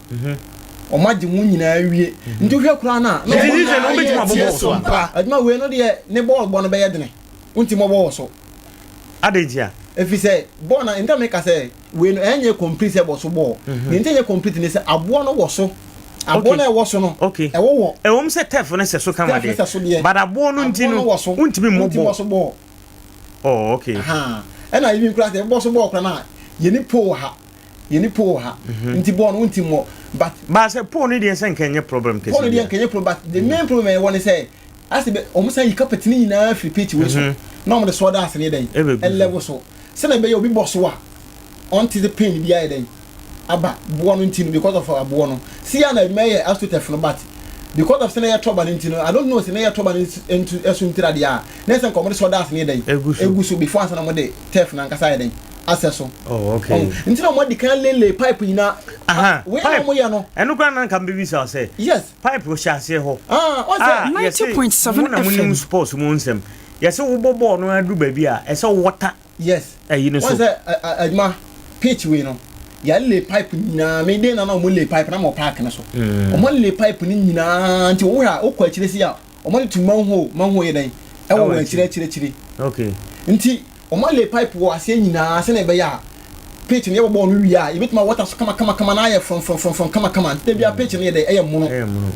Wɔn agye ho nyinaa awie. Nti wohwɛ koraa no a. Nti seesei no wɔbɛtumi abɔ bɔɔl so a. Adwuma wei no deɛ ne bɔɔl bɔ no bɛyɛ dene. Wontumi mmɔ bɔɔl wɔ so. Adɛn ntia? Ɛfiri sɛ bɔɔl no nti na meka sɛ wei no ɛnyɛ complete sɛ bɔ so bɔɔl. Deɛ nti ɛnyɛ complete ne sɛ aboɔ no wɔ so. Aboɔ no a ɛwɔ so no, ɛwɔ wɔ. Ɛwom sɛ turf no sɛ so kama Turf no sɛ so deɛ, deɛ. but aboɔ no nti Aboɔ no, no wɔ so. wontumi mmɔ Wontumi mmɔ bɔɔl. so bɔɔl. Oh, okay. Ahaa. Ɛna even koraa sɛ yɛbɔ so bɔɔl koraa no a, yɛni pole wɔ ha. Yɛni pole wɔ ha. Nti bɔɔl no wontumi mmɔ. But. But sɛ pole no deɛ sɛ nka ɛnyɛ problem kɛse Pole no deɛ biara. nka ɛnyɛ problem but the main problem a ɛwɔ ne sɛ, asɛ bɛ wɔn san yi carpet no nyinaa firi pitch wei so na wɔn de sawdust no yɛ dɛn? Ɛbɛgu so. Ɛlɛvo so. Sɛnea ɛbɛyɛ obi bɔ so a, ɔnte sɛ pain bi ayɛ dɛn aba boɔ no nti no because of aboɔ no. Si a na adwuma yɛ astroturf no but because of sɛ na yɛ trɔba no nti no, I don't know sɛ na yɛ trɔba no nti ɛso ntira deɛ a, na ɛsɛ nka wɔn de sawdust no yɛ dɛn? Egu so. Egu so before ansa na wɔn de turf no ankasa ayɛ dɛn? Asɛ so. Oh, okay. Ɔn, nti na wɔn adi kan lele pipe nyinaa. Aha, Wei na pipe. wɔn yɛ no. Ɛno koraa na nka mbɛbisa wo sɛ, Yes. pipe hyɛ aseɛ hɔ. Ah, ɔn sɛ. A yɛse 90.7 mo na monim FM. sports mu nsɛm. Yɛse wobɔ bɔɔl no aduru baabi a, ɛsɛ wɔta Yes. ayi no Wɔn so. sɛ adwuma pitch wei no, yɛ lay pipe nyinaa. Me den na na wɔn lay pipe na mo park no so. Wɔn lay pipe no nyinaa nti wɔn a wokɔ akyire si a wɔn de to manhole manhole yɛ dɛn ɛwɔ wɔn akyire akyire akyire. Okay. Nti wɔn lay pipe wɔ aseɛ nyinaa sɛnea ɛbɛyɛ a pitch no yɛbɔ bɔɔl no wie a yɛbɛtumi awɔta so kama kama kama na ayɛ frɔmfrɔmfrɔm kama kama nti da bi a pitch no yɛ dɛn ɛyɛ mono. Ɛyɛ mono.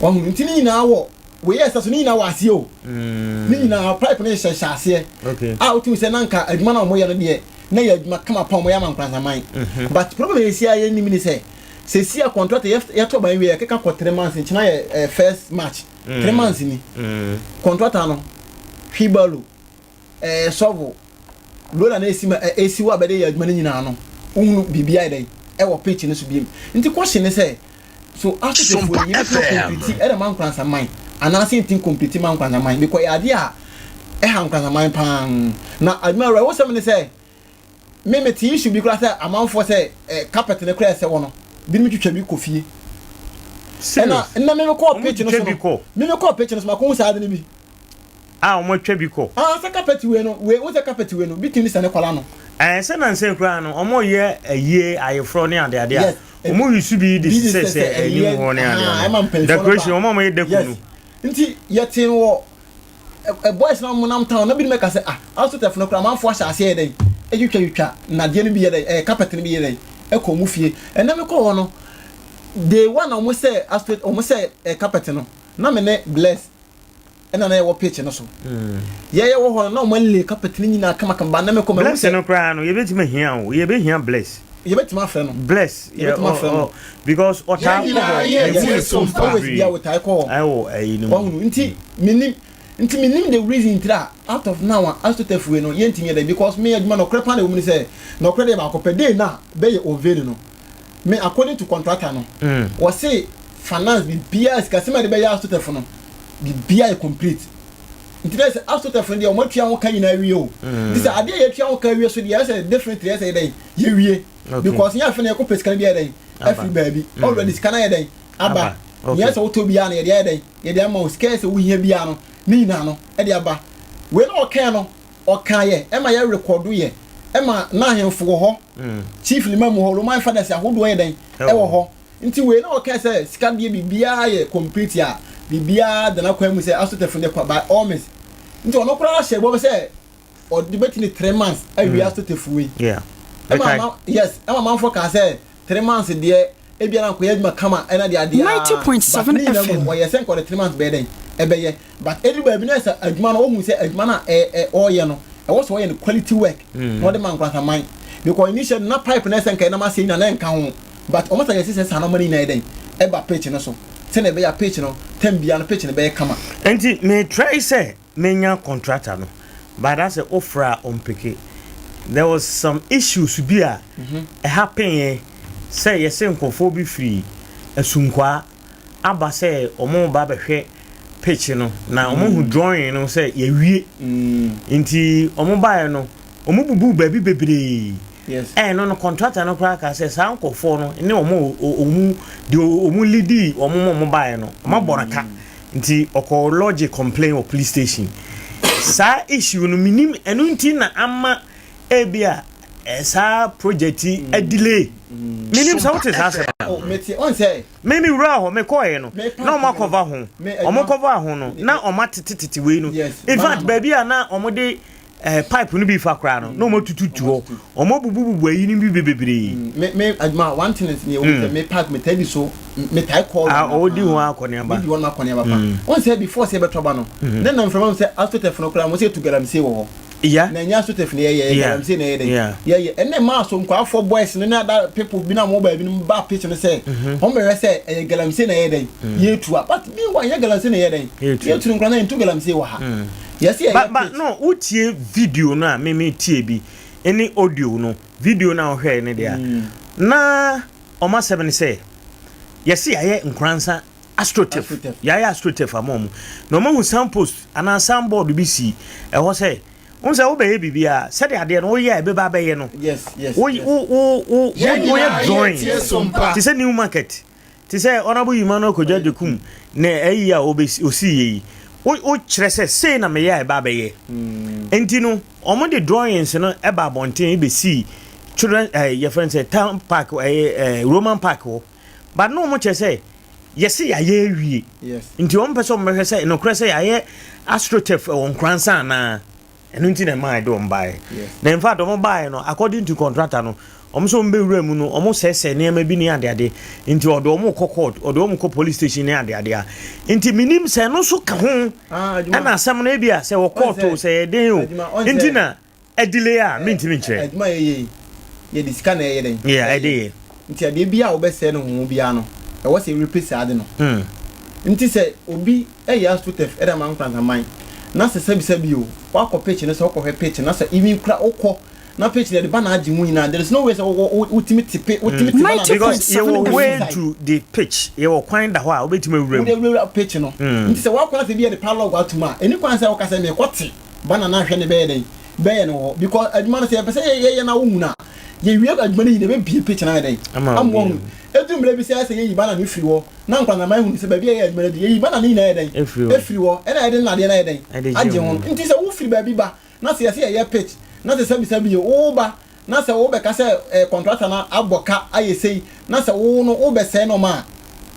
Wɔn nti ne nyinaa wɔ wei yɛ sɛ so ne nyinaa wɔ aseɛ o. Ne nyinaa pipe no hyehyɛ aseɛ. Okay. A wotumi sɛ na nka adwuma no a wɔyɛ no deɛ na yɛ adwuma kama pa wɔyɛ ama nkransaman. But problem a yɛsi a yɛnim ne sɛ sɛsi a contractor yɛtɔ ban wie yɛkeka kɔ 3 months nkyena yɛ first March 3 months ni. Contractor no wheelbarrow shovel roller na esi ma esi hɔ a bɛde yɛ adwuma no nyinaa no wohunu biribi ayɛ dɛn ɛwɔ pitch no so biem. Nti question ne sɛ so asosɛfoɔ yi yɛbɛtumi complete ɛna ma nkransaman anaasɛ yɛntumi complete ma nkransaman because ɛyɛ adeɛ a ɛha nkransaman paa. Na adwuma awura wosɛm ne sɛ me mete issue bi koraa sɛ amanfoɔ sɛ carpet no koraa ɛsɛ wɔ no binom twitwa bi kɔ fie. Ɛna nna me mekɔɔ pitch no so no me mekɔɔ pitch no so makɔhu saa ade no bi. A wɔn atwa bi kɔ. Ah, sɛ carpet wei no wei wo sɛ carpet wei no bi tumi sɛ ne kɔla no. Ɛɛ sɛ nansa koraa no wɔn yɛ ayie ayeforɔ ne adeade a. Yes. Wɔn yusu bi de sisɛ sɛ anim hɔ ne adeade. Decoration wɔn a wɔn yɛ deco no. Nti yɛte no wɔ ɛ boys na wɔn nam town na binom ɛka sɛ ah asotɛfo no koraa amanfoɔ ahyɛ aseɛ yɛ dɛn etwitwatwitwa nnadeɛ no bi yɛ dɛn ɛɛ carpet no bi yɛ dɛn ɛkɔ wɔn fie. Ɛnna mi kɔ hɔ no day one a wɔn sɛ aso wɔn sɛ ɛ carpet no na me ne Bless ɛna na yɛwɔ pitch no so. Yɛyɛ wɔ hɔ no na wɔn alay carpet no nyinaa kamakama ba na me kɔ ma Bless no koraa no yɛbɛtumi ahia o yɛbɛhia Bless. Yɛbɛtumi afrɛ no. Bless yɛbɛtumi afrɛ no. Because ɔtaa kɔ hɔ yes yes always bia ɔtaa kɔ hɔ. Ɛwɔ ɛyi no mu. Wɔn nti minim nti minim the reason tira out of now a asotɛf wei no yɛntumi yɛ dɛ because me adwuma nɔkorɛ paa na ɛwɔ mu ne sɛ nɔkorɛ deɛ baako pɛ day na bɛyɛ unveiling no me according to contractor no wɔse finance biribiara sikasɛm a yɛde bɛyɛ asotɛf no biribiara yɛ complete. Nti na sɛ AstroTurf no deɛ wɔn atua ho ka nyinaa awie o. Nti sɛ adeɛ a yɛatua ho ka awie so deɛ ɛsɛ definitely ɛsɛ yɛ dɛn yɛwie. Because nyɛ afei na yɛkɔ pɛ sika no bi ayɛ dɛn afiri baabi. Already sika no ayɛ dɛn aba. Nea ɛsɛ wotɔ biara no yɛde ayɛ dɛn yɛde ama wo. Sika ɛsɛ wohia biara no ne nyinaa no ɛde aba. Wei na ɔkae no ɔkaeɛ ɛma yɛ rekɔdo yɛ ɛma na ahemfo wɔ hɔ. Chief Limam wɔ hɔ, Roman fathers ahodoɔ yɛ dɛn ɛwɔ hɔ. Nti wei na ɔkae sɛ sika deɛ biribiara yɛ complete a biribiara da n'akwan mu sɛ asotɛfo no kwa by all means. Nti ɔno koraa hyɛ bɔ sɛ ɔde bɛtumi 3 months awie asotɛfo wei. Ɛma ma yes, ɛma manfoɔ kaa sɛ 3 months deɛ ebia na nkɔyɛ adwuma kama ɛna deɛ adeɛ a, but ne nyinaa mu no ɔyɛ sɛ nka ɔde 3 months bɛyɛ dɛn ɛbɛyɛ, but ɛduru baabi na sɛ adwuma no ɔhu sɛ adwuma no a ɛ ɛ ɔreyɛ no, ɛwɔ sɛ ɔyɛ no quality work na ɔde ma nkoransaman, because initially na pipe na ɛsɛ nka ɛnam aseɛ nyinaa na ɛnka ho, but ɔmo sɛ yɛsɛ sɛ saa nɔɔma no nyinaa yɛ dɛn ɛba pitch no so sɛnea ɛbɛyɛ a pitch no term biara no pitch no bɛyɛ kama. Nti me try sɛ menya contractor no, but asɛ wofrɛ a ɔmpeke. There was some issues bi a ɛhappen sɛ yɛsɛ nkurɔfoɔ bi firi Asunkwaa aba sɛ ɔmo ba bɛhwɛ pitch no na ɔmo hu drawing no sɛ yɛwie, nti ɔmo baeɛ no ɔmo bubu baabi bebree. Ɛno no contractor no koraa ka sɛ saa nkurɔfoɔ no ne ɔmo ɔmo deɛ ɔmo lead ɔmo ma ɔmo baeɛ no, ɔmo abɔ no ka, nti ɔkɔ lodge complain wɔ police station. Saa issue no minim ɛno nti na ama ebi a saa project yi adelay. Minim sɛ wote saa asɛm. Oh, mete ɔn sɛ Mímí wura hɔ mekɔɛ no na ɔmo akɔva ho, ɔmo kɔva ho no na ɔmo atetetete wei no. In fact, baabi a na ɔmo de pipe no bi fa koraa no na ɔmo atututu hɔ, ɔmo bubububu ayi no bi bebree. Me adwuma, one thing is ne ewu sɛ me park me taa di so, me taa kɔ. Ah, ɔwɔ di ho akɔneaba. Me di hɔ no akɔneaba pa. Wɔn sɛ before sɛ ɛbɛtɔ ba no ne nam fɛn mu sɛ AstroTurf no koraa mo sɛ etu galamsey wɔ hɔ. Na ɛnyɛ AstroTurf na yɛyɛ, yɛ galamsey na yɛyɛ dɛ yɛyɛ. Ɛnna maa so nkwaafo boys no ne other people bi na mo baabi no ba pitch no sɛ wɔn bɛhwɛ sɛ ɛyɛ galamsey na yɛyɛ dɛ yɛtu a, but meanwhile ɛnyɛ galamsey na yɛyɛ dɛ yɛtu no nkora na yɛntu galamsey wɔ ha, yɛsi yɛyɛ But pitch. No, wotie video no a meme tie bi ɛne audio no, video no a wohwɛɛ no deɛ a na ɔma asɛm no sɛ yɛse yɛayɛ Nkoransa AstroTurf. AstroTurf. Yɛayɛ AstroTurf ama ɔmo na ɔmo ahu signpost anaa signboard bi si ɛhɔ sɛ wohu sɛ wobɛyɛ biribi a sɛdeɛ adeɛ no woyɛ a ɛbɛba abɛyɛ no wo wo wo wo woyɛ drawing te sɛ New Market, te sɛ Honourable Emmanuel Kwadwo Agyekum na ɛyi a ɔbɛsi ɔsii yɛ yi, wo wokyerɛ sɛ sei na meyɛ a ɛba abɛyɛ. Nti no ɔmo de drawings no ɛba abɔnten bɛsii children yɛfrɛ no sɛ town park, ɛyɛ Roman Park hɔ, but na ɔmo kyerɛ sɛ yɛse yɛayɛ awie, nti ɔmo pɛ sɛ ɔmo bɛhwɛ sɛ nokorɛ sɛ yɛayɛ AstroTurf ɛwɔ Nkoransa anaa. Ɛno nti na ɛmaa ɛde ɔmo baeɛ. Na in fact ɔmo baeɛ no, according to contractor no, ɔmo sɛ ɔmo bɛwura mu no ɔmo sɛesɛe nneɛma bi ne adeade, nti ɔde ɔmo kɔ court, ɔde ɔmo kɔ police station ne adeade a, nti menim sɛ ɛno nso ka ho. Ah, adwuma. Ɛna asɛm no ebi a sɛ wɔ court o, sɛ yɛ den o, Adwuma, ɔn nti sɛ- na ɛdelay a mentumi nkyerɛ. Adwuma yɛ yɛ yi, yɛde sika na ɛyɛ dɛn. Yeah, ɛde yɛ. Nti adeɛ bi a wobɛsɛe no ho biara no, ɛwɔ sɛ replace saa ade no. Nti sɛ obi ɛyɛ AstroTurf ɛde ama Nkoransaman na sɛ sɛbisɛbi o, wakɔ pitch no sɛ wokɔhwɛ pitch no na sɛ even kura wokɔ na pitch no yɛde ba na agye mu nyinaa, there is no way sɛ wo wotumi te pe wotumi te ba na Because 90.7 yɛwɔ way FM. to the pitch, yɛwɔ kwan da hɔ a wobɛtumi awura wode mu. awurawura pitch no. Nti sɛ wakɔ na sɛ bi yɛde padlock atum a, ɛni kwan sɛ woka sɛ mekɔ te ba na na ahwɛ ne bɛyɛ dɛn bɛyɛ no wɔ hɔ, because adwuma no sɛ yɛpɛ sɛ yɛyɛ na wohu no a, yɛwie adwuma no nyina bɛbie pitch no ayɛ dɛn Ama ama obi wahu. Ɛdu mmerɛ bi sɛ yɛyi banner no firi hɔ na Nkoransaman hunu sɛ baabi a yɛyɛ adwuma no de yɛyi banner no nyinaa yɛ dɛn Ɛfiri hɔ. ɛfiri hɔ, ɛna yɛde nnadeɛ no ayɛ dɛn Ɛde gye agye ho. ho. Nti sɛ wofiri baabi ba na sɛ yɛsɛ yɛyɛ pitch na sɛ sɛbisɛbi yɛ woba na sɛ wobɛka sɛ contractor no abɔ ka ayɛ sei na sɛ wo no wobɛsɛe no ma a,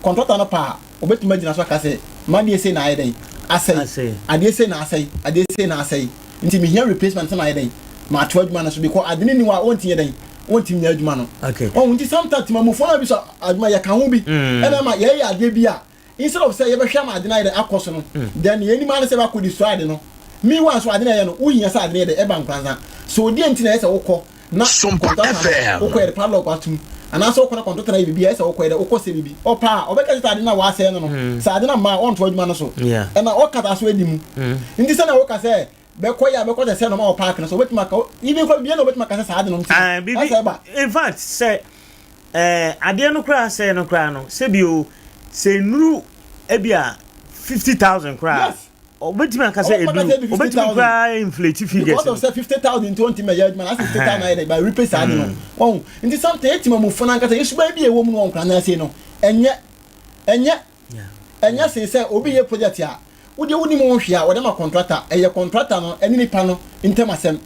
contractor no pa a obɛtumi agyina so aka sɛ madeɛ sei na ayɛ dɛn asɛe. Asɛe. Adeɛ sei na asɛe, adeɛ sei na asɛe, nti mehia replacement sɛ maayɛ dɛn maatoa adwuma no so, because ade no ni hɔ a wɔntumi yɛ dɛn wɔntumi nyɛ adwuma no. Ɔho nti sometimes timamufoɔ no bi so adwuma yɛka ho bi ɛna ma yɛyɛ adeɛ bi a instead of sɛ yɛbɛhwɛ ama ade no ayɛ dɛ akɔ so no, then yɛnim ara ne sɛ yɛbɛakɔ destroy ade no. Meanwhile nso ade no ɛyɛ no wohia sɛ ade no yɛ dɛ ɛba Nkoransa so deɛ nti na ɛyɛ sɛ wokɔ na contractor no wokɔ yɛde padlock atum anaasɛ wokɔ na contractor no ayɛ biribi a ɛyɛ sɛ wokɔ yɛ dɛ wokɔ sɛ biribi ɔpa a ɔbɛka sɛ ade no a wɔasɛe no no sɛ ade no amma a ɔnto adwuma no so ɛna ɔkata so adi mu. Nti sɛnea woka sɛ bɛkɔ yɛ a bɛkɔ sɛ sɛ nɔma wɔ park no so wobɛtumi aka even kɔ biribi na wobɛtumi aka sɛ saa ade no nti Ah, bibi ɛsɛ ba. In fact sɛ adeɛ no koraa sɛ no koraa no sɛbi o sɛ nnuru ebi a 50,000 koraa. Yes. Obetumi aka sɛ edu, obetumi koraa inflate figures. Because of sɛ 50,000 nti ɔntumi ɛyɛ adwuma na 50,000 ayɛ dɛ ba repay saa de no. Wɔn nti something eti ma mu fo nankasa yesuban bi a ɛwɔ mu no wɔn kora n'ase no ɛnyɛ ɛnyɛ ɛnyɛ sen sɛ obi yɛ project a wodeɛ wonim ho hwee a wɔde ma contractor, ɛyɛ contractor no ɛne nipa no ntam asɛm.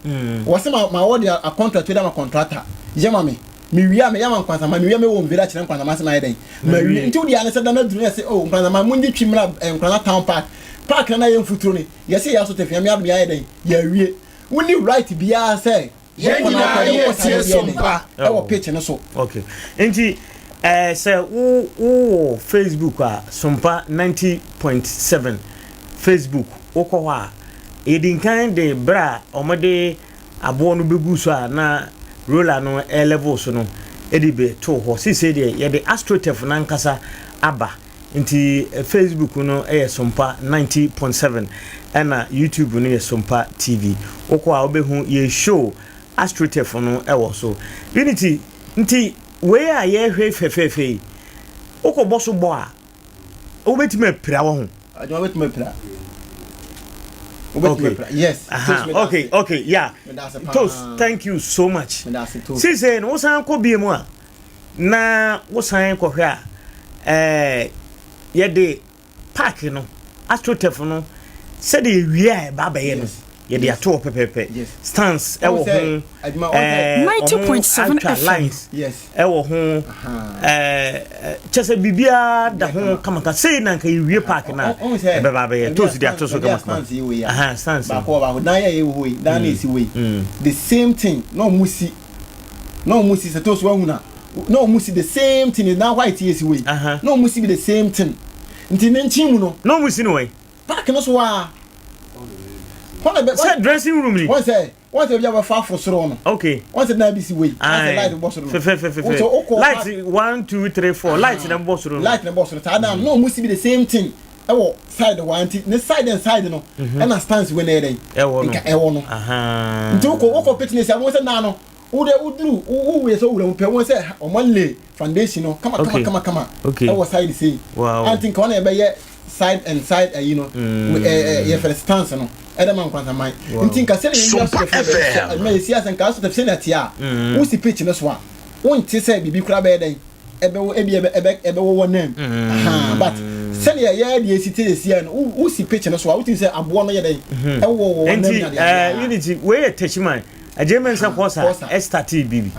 Wɔsɛ ma ma wɔde a contract de ama contractor yɛ ma me, mewie a meyɛ ma Nkwansama, mewie a mewɔ mvira kyerɛ Nkwansama sɛ mayɛ dɛn mawie. Nti wodeɛ ane sɛ da no aduru no yɛsɛ oh Nkwansama mongye twi mmra eh, Nkrana town park park na na yɛ mfuturo no yɛsɛ yɛ aso tefia me adom yɛayɛ dɛn yɛawie. Wonni right biara sɛ Yɛn wokɔ na nyinaa wokɔ dɛ yɛ wokɔ saa tie de so yɛ dɛn mpa. ɛwɔ pitch no so. Okay. Nti eh, sɛ wo wowɔ Facebook a, Sompa 90.7 Facebook, wokɔ hɔ a, yɛdi nkan de berɛ a wɔde aboɔ no bɛgu so a na roller no level so no de bɛtoo hɔ. Seesei deɛ yɛde astroturf no ankasa aba. Nti Facebook no yɛ Sompa 90.7 ɛna YouTube no yɛ Sompa TV. Wokɔ a wobɛhu yɛ show astroturf no wɔ so. Unity, nti wei a yɛhwɛ fɛfɛɛfɛ yi, wokɔbɔ so bɔ a, wobɛtumi apira wɔ ho. Adwuma bɛtumi apira. Wobɛtumi apira. Yes. Aha, okay, yeah. Toast, thank you so much. Sisei no, wosan kɔ bie mu a, na wosan kɔhwɛ a, ɛɛ, yɛde park no, astroturf no, sɛdeɛ yɛwie a ɛba abɛyɛ no, yɛde ato hɔ pɛpɛɛpɛ. Stands ɛwɔ ho, ɛɛ, ɔmo atwa lines ɛwɔ ho, ɛɛ, kyɛ sɛ biribiara da ho kamaka. Sei na nka yɛwie park no a, ɛbɛba abɛyɛ. Toast de ato so kamakama. Aha, stands. Baako baako, dan yɛ ɛwɔ hɔ yi, dan na esi hɔ yi. The same thing na ɔmo si. Na ɔmo si sɛ toast wahu na na ɔmo si the same thing na white yɛ si wei na ɔmo si bi the same thing nti ne nkyen mu no. Na ɔmo si no wɛn. Park no so waa. Hɔ na bɛ. Sɛ dressing room ni. Wɔn sɛ wɔn sɛ ebi a wɔfa afo soro no. Okay. Wɔn sɛ dan bi si wei. Wɔn sɛ light bɔ soro no. Fɛfɛfɛfɛ. Light one two three four light na bɔ soro no. Light na bɔ soro saa dan na ɔmo si bi the same thing ɛwɔ side hɔ nti ne side and side no ɛna stands wei na yɛ dɛ. Ɛwɔ no. Nka ɛwɔ no. Nti wokɔ wokɔ pitch ne sɛ wɔn sɛ dan no. Wo de wo duru wo wo yɛ sɛ wura mu pɛ wɔn sɛ wɔn lay foundation no kama kama kama kama ɛwɔ side sei. Anti nka wɔn na yɛbɛyɛ side and side ayi no ɛɛ ɛɛ yɛ fɛ stance no ɛdɛ ma nkwantaman. Nti nka sɛ yɛ wia so fɛ sɛ ɛmɛ yɛ si asɛ nka aso tɛ sɛ na te a wo si pitch no so a wɔn ti sɛ biribi kura bɛyɛ dɛn ɛbɛwɔ ebi ɛbɛ ɛbɛ ɛbɛwɔ wɔn nan mu but sɛdeɛ yɛ deɛ esi te esi yɛ no wo si pitch no so a wotim sɛ aboɔ no yɛ dɛn ɛwɔ wɔ wɔn nan mu na deɛ. Nti ɛɛ unity wei yɛ Techiman. Agyeman sɛ kɔsa ɛstartee biribi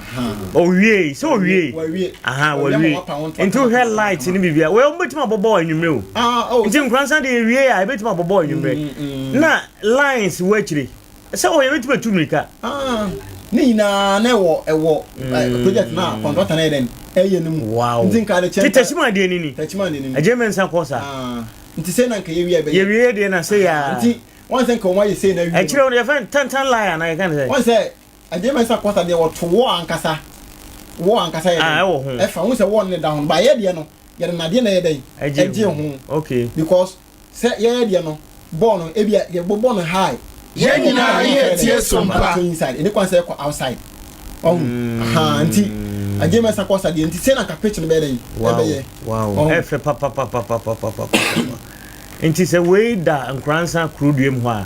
ɔwiei sɛ ɔwiei aha wawie nti wohwɛ light ne biribi a wei wɔbɛtumi abɔbɔ anwummerɛ o ah, oh. nti nkoransa deɛ ɛwie a ɛbɛtumi abɔbɔ anwummerɛ mm, mm. na lines wɔ akyire sɛ ɔyɛ bɛtumi atu mmirika ah, ne nyinaa na ɛwɔ ɛwɔ eh, mm. project na kɔntɔta na yɛ dɛn ɛyɛ no mu wow nti nka de kyɛn tɛkyima deɛ nini tɛkyima deɛ nini Agyeman sɛ kɔsa ah, nti sɛ na nka yɛwie ɛbɛyɛ yɛwie deɛ na sɛ yɛ nti Wɔn sɛ nka wɔn ayɛ sei na awie no. Akyire no yɛfrɛ no tantan line anaa yɛka no sɛ. Wɔn sɛ adeɛ mɛnsa kɔsa deɛ wɔto wɔ ankasa wɔ ankasa yɛ ah, ɛwɔ ho ɛfa ho sɛ wɔ ne da ho ba yɛ deɛ no yɛde nadeɛ na yɛ dɛn ɛgye ho okay because sɛ yɛyɛ deɛ no bɔɔl no ebi a yɛbɔ bɔɔl no high. Yɛn nyinaa yɛ tie so mpa. Inside ɛne kwan sɛ ɛkɔ outside ɔho mm. nti adeɛ mɛnsa kɔsa deɛ nti sɛ na nka pitch no bɛyɛ dɛn ɛbɛyɛ. Wow ɛfɛ papapapapapapa. Nti sɛ wei da Nkoransa kuroduam hɔ a,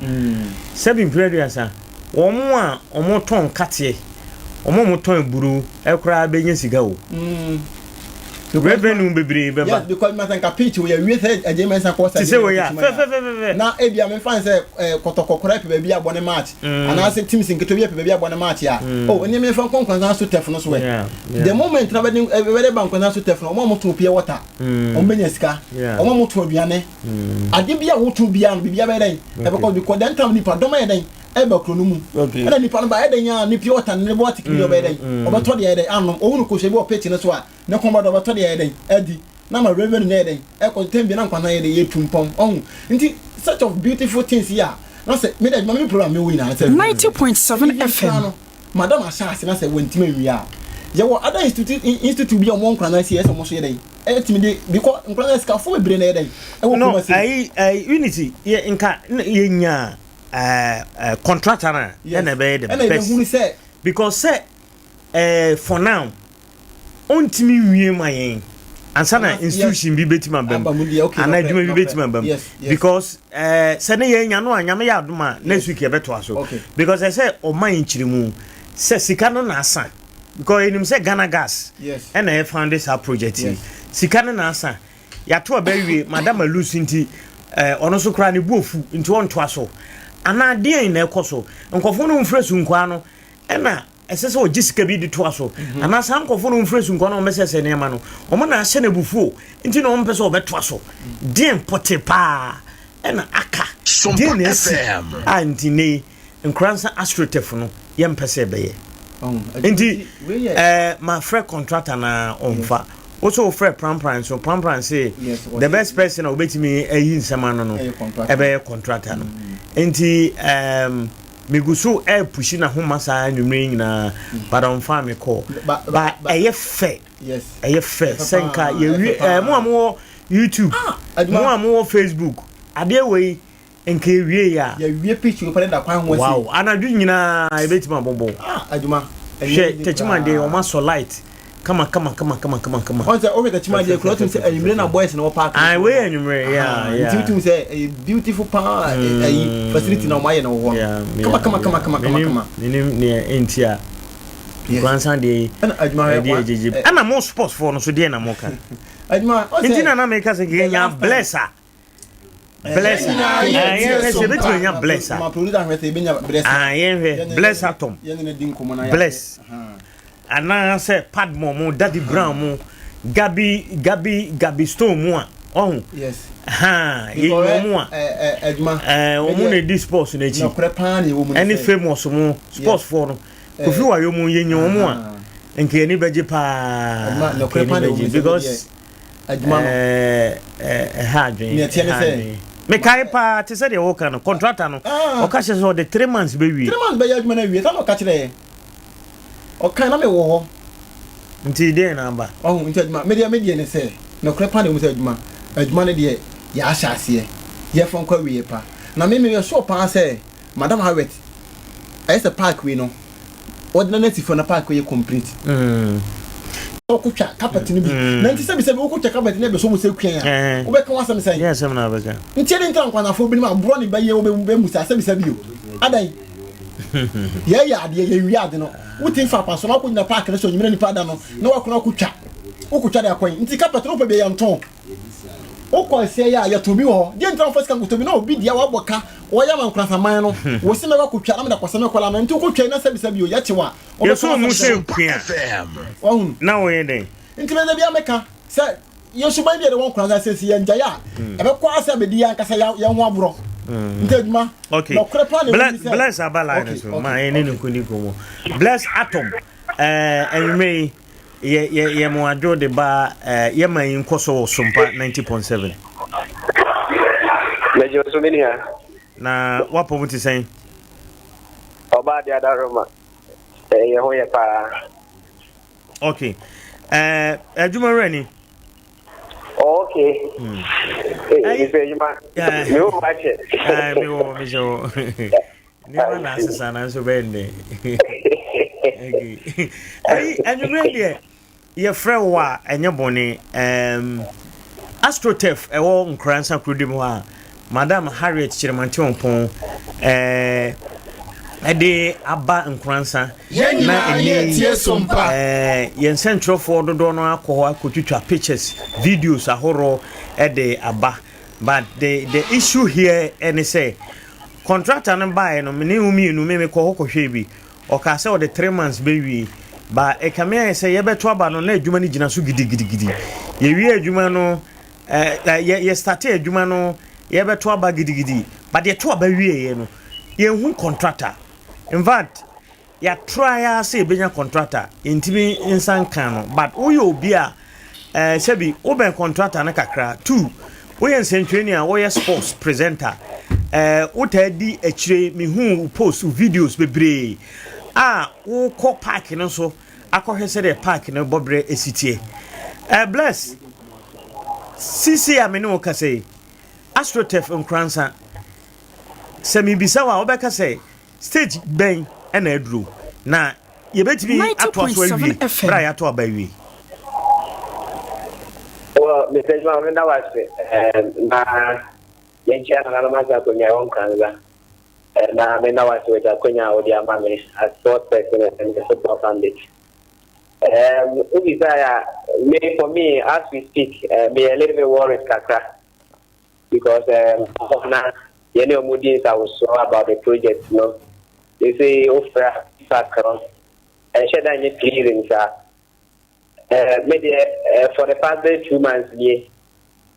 sɛbi mprɛ aduasa, wɔn a wɔtɔn nkateɛ, wɔn a wɔtɔn aburow koraa bɛnya sika o. Revenue bebree bɛba. Yes, because masa nka pitch wo yɛ wie sɛ agye mɛnsa kɔ sɛ. Te sɛ wei a fɛfɛfɛfɛ. Na ebi a mefa sɛ eh, kɔtɔkɔ koraa pɛ baabi abɔ ne match. Mm. Anaasɛ teams nketewa bi pɛ baabi abɔ ne match a. Mm. Oh, ɛnneɛma yɛfa nkɔ Nkoransa so tɛf no so ɛ. The moment na bɛde bɛde ba Nkoransa so tɛf no, wɔn a wɔtɔn pure water. wɔn bɛnya sika wɔn a wɔtɔn aduane ade bi a wɔtɔn biara no biribi abɛyɛ dɛn ɛbɛkɔ because then time nipa dɔm ayɛ dɛn ɛba kuro no mu ɛna nipa no ba ayɛ dɛn a ne pure water ne bɔ atiki bi ɔbɛyɛ dɛn ɔbɛtɔ deɛ ayɛ dɛn anom ohun kosua bi wɔ pitch no so a ne kɔn ba dɔ ɔbɛtɔ deɛ ayɛ dɛn adi na ma revenue na yɛ dɛn ɛkɔ tɛm bi na nkwa na yɛ dɛn yɛ tu mpɔn ɔho nti such of beautiful things yi a na sɛ me dɛ adwuma me program me wɔ nyinaa sɛ 90.7 FM. Madam ahyɛ ase na sɛ wantumi anwie a, yɛwɔ other institute institute bi a wɔn nkwadaa no asi ɛsɛ wɔn nso yɛ dɛn ɛtumi de because nkwadaa no asikafoɔ bebree na ɛyɛ dɛn ɛwɔ No, kurom ase. ayi ayi unity yɛ nka na yɛ nya ɛɛ ɛɛ contractor na Yes. ɛna ɛbɛyɛ the ɛna best yɛbɛhunu sɛ because sɛ ɛɛ for now ɔntumi nwie ma yɛn. Ansa na institution bi bɛtumi aba mu anaa adwuma bi bɛtumi aba mu because eh, sɛ ne yɛnya no a nyame yɛ adom a next week yɛbɛtoa so because ɛsɛ ɔma nkyerɛmu sɛ sika no na asa because yɛnim sɛ Ghana Gas ɛna ɛ found saa project yi sika no na asa yɛato aba awie madam alus nti eh, ɔno so koraa ne bu ofu nti ɔntoa so anaa deɛn na ɛkɔ so nkɔfoɔ no mfrɛ sunkwaa no ɛna ɛsɛ sɛ ɔgye sika bi de toa so mhm. anaa saa nkɔfoɔ no mfrɛ sunkwaa no wɔbɛsɛsɛ nneɛma no wɔn na ahyɛ no abufuo nti na wɔmpɛ sɛ ɔbɛtoa so deɛn pɔte paa ɛna aka deɛn na asi a nti ne Nkoransa Astroturf no yɛmpɛ sɛ ɛbɛyɛ nti eh, mafrɛ contractor na ɔmfa wo so wofrɛ Prampran nso Prampran se the best person a wobɛtumi ayi nsɛm ano no ɛbɛyɛ contractor no mm. nti um, megu so ɛrepushi n'ahoma saa anwummerɛ nyinaa mm. but ɔmfa me kɔ ba ɛyɛ fɛ ɛyɛ fɛ sɛ nka yɛwie eh, mo a mowɔ YouTube ah, mo a mowɔ Facebook adeɛ wei Nka ewiei a. Yɛwie pitch wei pɛ ne da kwan ho asi. Wow anadwo nyinaa yɛbɛtumi abɔbɔ. Ah adwuma. Hwɛ Techiman deɛ wɔn asɔ light kama kama kama kama kama kama. Wɔn sɛ wohwɛ Techiman deɛ kura wotum sɛ anwummerɛ na boys na wɔ park. Ah wei yɛ anwummerɛ yeah yeah. Nti wotum sɛ ɛyɛ beautiful paa ɛyi facility na wɔn ayɛ no wɔ hɔ no. Kama kama kama kama kama kama. Menim nea enti a Nkoransa deɛ yi ɛde agyegye. Ɛna mo sports foɔ no so deɛ na mo ka. Adwuma ɔsɛ. Nti na na meka sɛ yɛnya bless a. Bless a yɛnhwɛ sɛ yɛbɛtumi anya bless a yɛnhwɛ bless atom bless anaasɛ padmo mu daddy brown mu gabi gabi gabi stone mu a ɔho ha yɛnyɛ mu a wɔn na ɛdi sports no akyi ɛne famous mu sports foɔ no kofi wayo mu yɛnyɛ wɔn a nka yɛn ani bɛgye paa nka yɛn ani bɛgye because adwuma no. Ɛha adwene. Nea ɛteɛ ne sɛ. Mekae paa te sɛ deɛ woka no contractor no ah. ɔka kyerɛ sɛ ɔde 3 months bɛwie. 3 months bɛyɛ adwuma no awie saa na ɔka kyerɛ yɛn ɔka na mewɔ hɔ. Nti deɛ na aba. Ɔho nti adwuma medeɛ medeɛ ne sɛ nokorɛ pa na ɛmu sɛ adwuma adwuma no deɛ yɛahyɛ aseɛ yɛfa nkɔ awieɛ pa na me meyɛ sure paa sɛ Madam Harriet ɛyɛ sɛ park wei no wɔde na nasi fam na park yɛ complete. Mm. Wokotwa carpet no bi. Mm. Na nti sɛbi sɛbi wokotwa carpet no ɛbɛsɔ mu sɛ kuan a. Eh. Wobɛka w'asɛm sɛn? Yɛ asɛm na wobɛka. Nti ɛde ntina nkwanafo binom aborɔ ne bɛyɛ wobɛmu saa sɛbi sɛbi o. Adan. Yɛyɛ adeɛ yɛnwie ade no. Wotim fa apa so na wokɔgyina park no so anwummerɛ nipa da no na wakɔ na wakotwa. Wokotwa de akɔn. Nti carpet no wopɛ bi yɛntɔn. Wokɔ ɛsɛ yɛ a yɛtɔn bi wɔ hɔ. Deɛ ntina wofa sika nkotɔ bi na obi deɛ wabɔ ka wɔyɛ ama nkorasaman no. Wo se mɛkɔ akotwa na mede akɔsɛ me kɔla no. Nti wokotwa yi na sɛbi sɛbi o yɛkye wo a Yɛsɔ mu sɛ kua. Wahunu. Na woyɛ dɛn? Nti me da biara meka sɛ yɛn suban bi a yɛde wɔ nkoransa sɛ sɛ yɛngyae a ɛbɛkɔ ara sɛ abɛdi yɛn ankasa yɛn ho aborɔ. Nti adwuma Okay. nɔkorɛ paa na ɛwɔ mu ne sɛ Bless aba line Okay, so okay, ma yɛne no okay. nkɔdi nkɔmmɔ. Bless Atom, eh, anwummerɛ yi yɛ yɛ yɛ mo adwo de ba eh, yɛ man yi nkɔ so wɔ Sompa 90.7. Mɛgye wo so me nua. Na w'apɔm te sɛn? Ɔbaa de adaroma. Ɛyɛ ho yɛ paa. Okay. Eh, adwuma wura ni. Oh, okay. Hmm. Eh, mepɛ adwuma. Me wo ma kyɛ. Ah, me wo, me hyɛ wo. Nneɛma na asesa na nso bɛyɛ ndɛ. Okay. Ayi, anwummerɛ deɛ Yɛfrɛ wo a, ɛnyɛ bɔne. Ɛɛm, AstroTurf ɛwɔ Nkoransa kurodua mu hɔ a, Madam Harriet Kyeremantewɔnpɔn ɛɛ ɛde aba Nkoransa. Yɛn Na nyinaa ɛnnɛ yi, yɛretie Sompa. ɛɛ yɛn nsɛntwerɛfoɔ dodoɔ no ara akɔ hɔ akɔtwitwa pictures, videos ahoroɔ ɛde aba. But the the issue here ɛne sɛ, contractor no baeɛ no, me ne wo mmienu, me mekɔ hɔ kɔhwɛɛ bi. Ɔkaa sɛ ɔde 3 months bɛwie, but ɛkame ayɛ sɛ yɛbɛto aba no na adwuma no gyina so gidigidigidi. Yɛwie adwuma no, eh, yɛ yɛ starte adwuma no, yɛbɛto aba gidigidi, but yɛto aba wieɛ no, yɛnhu contractor. In fact, yɛatry ara sɛ yɛbɛnya contractor, yɛntumi nsa nka no, but woyɛ obi a eh, sɛbi wobɛn contractor no kakra. Two, woyɛ nsɛntwerɛni a woyɛ sports presenter, eh, wotaa di akyire, mehu wo post, wo videos bebree a wokɔ park no so akɔhwɛ sɛdeɛ park no bɔberɛ ɛsi teɛ. Eh, Bless, sisi a me ne wo kasa yi, AstroTurf Nkoransa, sɛ mebisa wo a wobɛka sɛ stage bɛn ɛna aduro na yɛbɛtumi atoa so awie 90.7 FM. berɛ a yɛato aba awie? Well, Mr. Juma, meda wo ase. Na yɛnkyia nananom ase akonnwa ɛwɔ Nkoranza. Na meda wo ase wɔ akonnwa a wode ama me as sports person and the football pundit. Wobisa a, me for me, as we speak, me a little bit worried kakra because na yɛne ɔmo di nsawosoɔ about the project no. They say wofrɛ fact no, ɛnhyɛ da nyɛ pleasing saa. Me deɛ, for the past 2 months nie,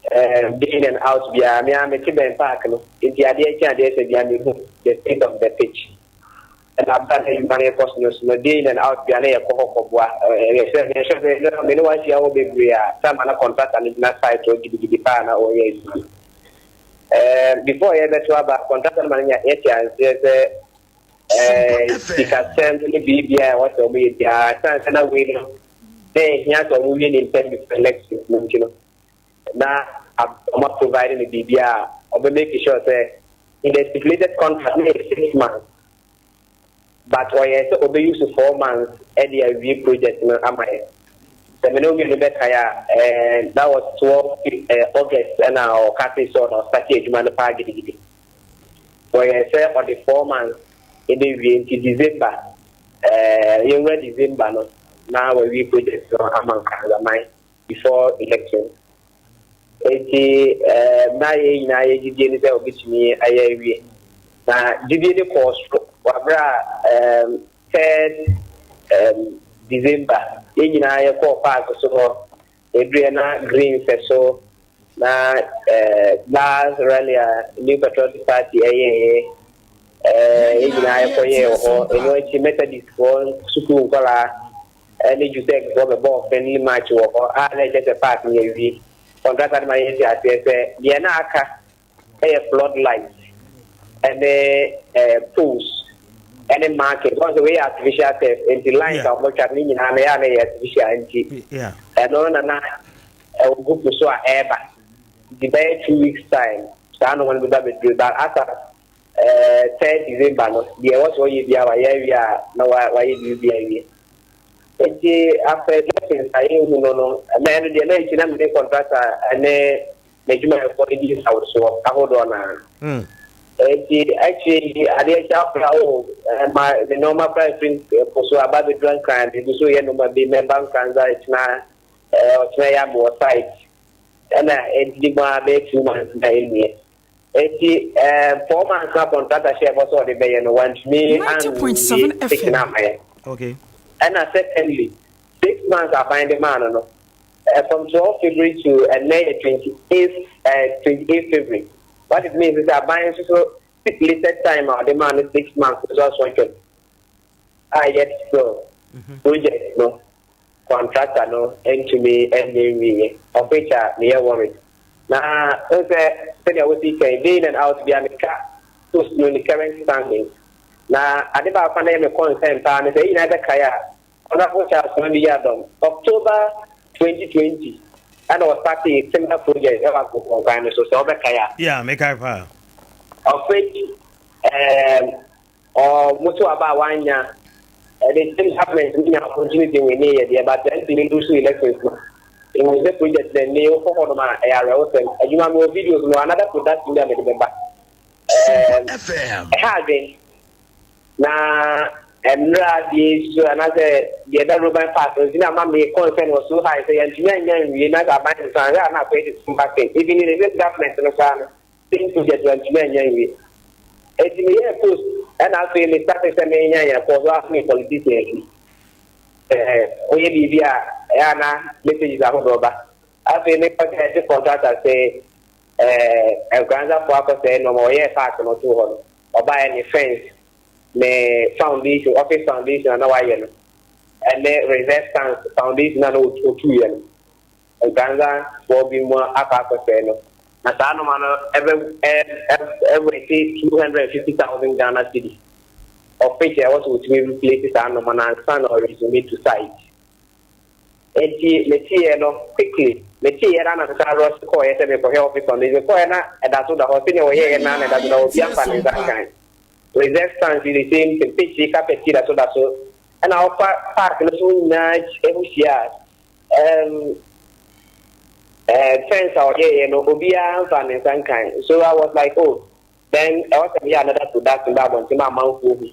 day in and out biara, me a mete bɛn park no, nti adeɛ kye adeɛ sɛ bia mehu the state of the pitch. Ɛna abba na adwuma no ɛkɔ so no so no, day in and out biara na yɛkɔ hɔ kɔboa. Yɛhwɛ mehwɛ sɛ me ne wahyia hɔ bebree a, time a na contractor no gyina site hɔ gidigidi paa na ɔyɛ adwuma no. Before yɛbɛto aba, contractor no ma no nya yɛte aseɛ sɛ sikasɛm ne biribiara a ɛwɔ sɛ ɔmo yɛ biara, san sɛ na wei no na ehia sɛ ɔmo wie ne ntɛm before election no, nti no na ɔmo provide no biribiara a ɔbɛ make sure sɛ in the stipulated contract na yɛ 6 months, but ɔyɛ sɛ ɔbɛ use 4 months ɛde awie project no ama yɛ. Sɛ mene omienu bɛkae a, that was 12 August ɛna ɔka se sɛ ɔna ɔstart adwuma no paa gidigidi. Ɔyɛ sɛ ɔde 4 months ɛbɛwie, nti December, yɛnwura December no na wawie project no ama Nkoranzaman before election. Eti na yɛn nyinaa yɛ gyidie ne sɛ obetumi ayɛ awie, na gyidie ne kɔɔ soro wabere a 3rd December yɛn nyinaa yɛkɔɔ park so hɔ. Ebire na green fɛ so na last rally a New Patriotic Party ɛyɛɛyɛ, yɛn nyinaa yɛkɔyɛɛ wɔ hɔ. Ɛno akyi, Methodist foɔ sukuu nkɔlaa ɛne Jusec foɔ bɛbɔɔ friendly match wɔ hɔ a na ɛkyɛ sɛ park no yɛwie. Contractor no ma yɛn ti aseɛ sɛ deɛ na aka ɛyɛ flood light ɛne poles ɛne market wɔn sɛ wɔyɛ artificial turf, nti lines a wɔtwa ne nyinaa no yɛ a na yɛ artificial, nti ɛno na ɛwɔ group so a ɛɛba, nti bɛyɛ 2 weeks time saa no wɔn bɛba bebree. But asa 3rd December no deɛ ɛwɔ sɛ ɔyɛ bia wayɛ awie a na wayɛ biribi awie. Nti after elections a yɛhu no, na ɛno deɛ na akyi na mede contractor ɛne n'adwumayɛfoɔ no di nsawosoɔ ahodoɔ naa. Nti akyire yi, adeɛ akyi afra o, ma ne nneɛma kora firi po so aba bɛdura Nkran, bi so yɛ nneɛma bi mɛba Nkran dza ɛkyina, ɔkyena yɛ abɔ site, ɛna ɛdidi mu a bɛyɛ 2 months na ɛnwie. Nti 4 months na contractor hyɛ ɛbɔ sɛ ɔde bɛyɛ no, wantumi 90.7 anwie pitch no ama yɛ. Ɛna secondly, 6 months aban de maa no, from 12 February to ɛnɛ yɛ 28 February. What it means is aban nso so stipulated time a ɔde maa no 6 months nso aso ntwam a yet still project no contractor no ntumi ɛnyɛ nwie, of which a meyɛ worried. Na n sɛ sɛdeɛ wosi kan, day in and out bi a meka post no ne current standing, na ade baako na yɛ me concern paa ne sɛ ɛyi nyinaa bɛkae a, Honorable Charles Mami Yadom, October 2020 ɛna ɔstart similar project ɛwɔ Akokɔnkwan no so, sɛ ɔbɛkae a. Yeah, mekae paa. Of which ɔmo so aba a wanya the same government no nya opportunity wɔ ne yɛ deɛ, but NPP no lose elections no, ìwọ̀n sɛ project dɛ ne wokɔ hɔ nom a ɛyɛ awerɛhosɛm. Adwuma mi wɔ videos no, another production bi a mede bɛba. FM. Ɛha adwen na mmerɛ deɛ so anaasɛ deɛ ɛda Roman Park no nti na ama me concern wɔ so high sɛ yɛntumi anya nwie na sɛ aban sesa ahwɛ a na akɔyɛ de sumba thing. Even in the same government no koraa no, same project wantumi anya nwie. Eti meyɛɛ post, ɛna afei me start sɛ menya yɛ kɔ so aso me politician yi woyɛ biribi a ɛyɛ ana messages ahodoɔ ba. Afei mekɔ sɛ ɛde contractor sɛ Nkoranzafoɔ akɔsɛe nneɛma ɔyɛɛ park no to hɔ no, ɔbaeɛ ne fence ne foundation, office foundation a na wayɛ no, ɛne reserve stands foundation a na otuiɛ no, Nkoranzafoɔ bi mu akɔ akɔsɛe no. Na saa nneɛma no ɛbɛ ɛ ɛ ɛwɔ 250,000 Ghana cedis, of which ɛwɔ sɛ otumi replace saa nneɛma no ansa na ɔresume to site. Nti meteɛ no quickly, meteɛ na anasesa arɔs kɔɔyɛ sɛ mekɔhwɛ office foundation. Kɔɔyɛ na ɛda so da hɔ sɛnea wɔyɛyɛ na ɛda so da hɔ, obi amfa ne nsa nkan. Reserve stands the same thing, pitch carpet da so da so, ɛna ɔfa park no so nyinaa ɛho hyia a Fence a ɔyɛeɛ no obiara mfaa ne nsa nkae so I was like oh then ɛwɔ sɛ meyɛ another production ba abɔnten ma amanfoɔ hu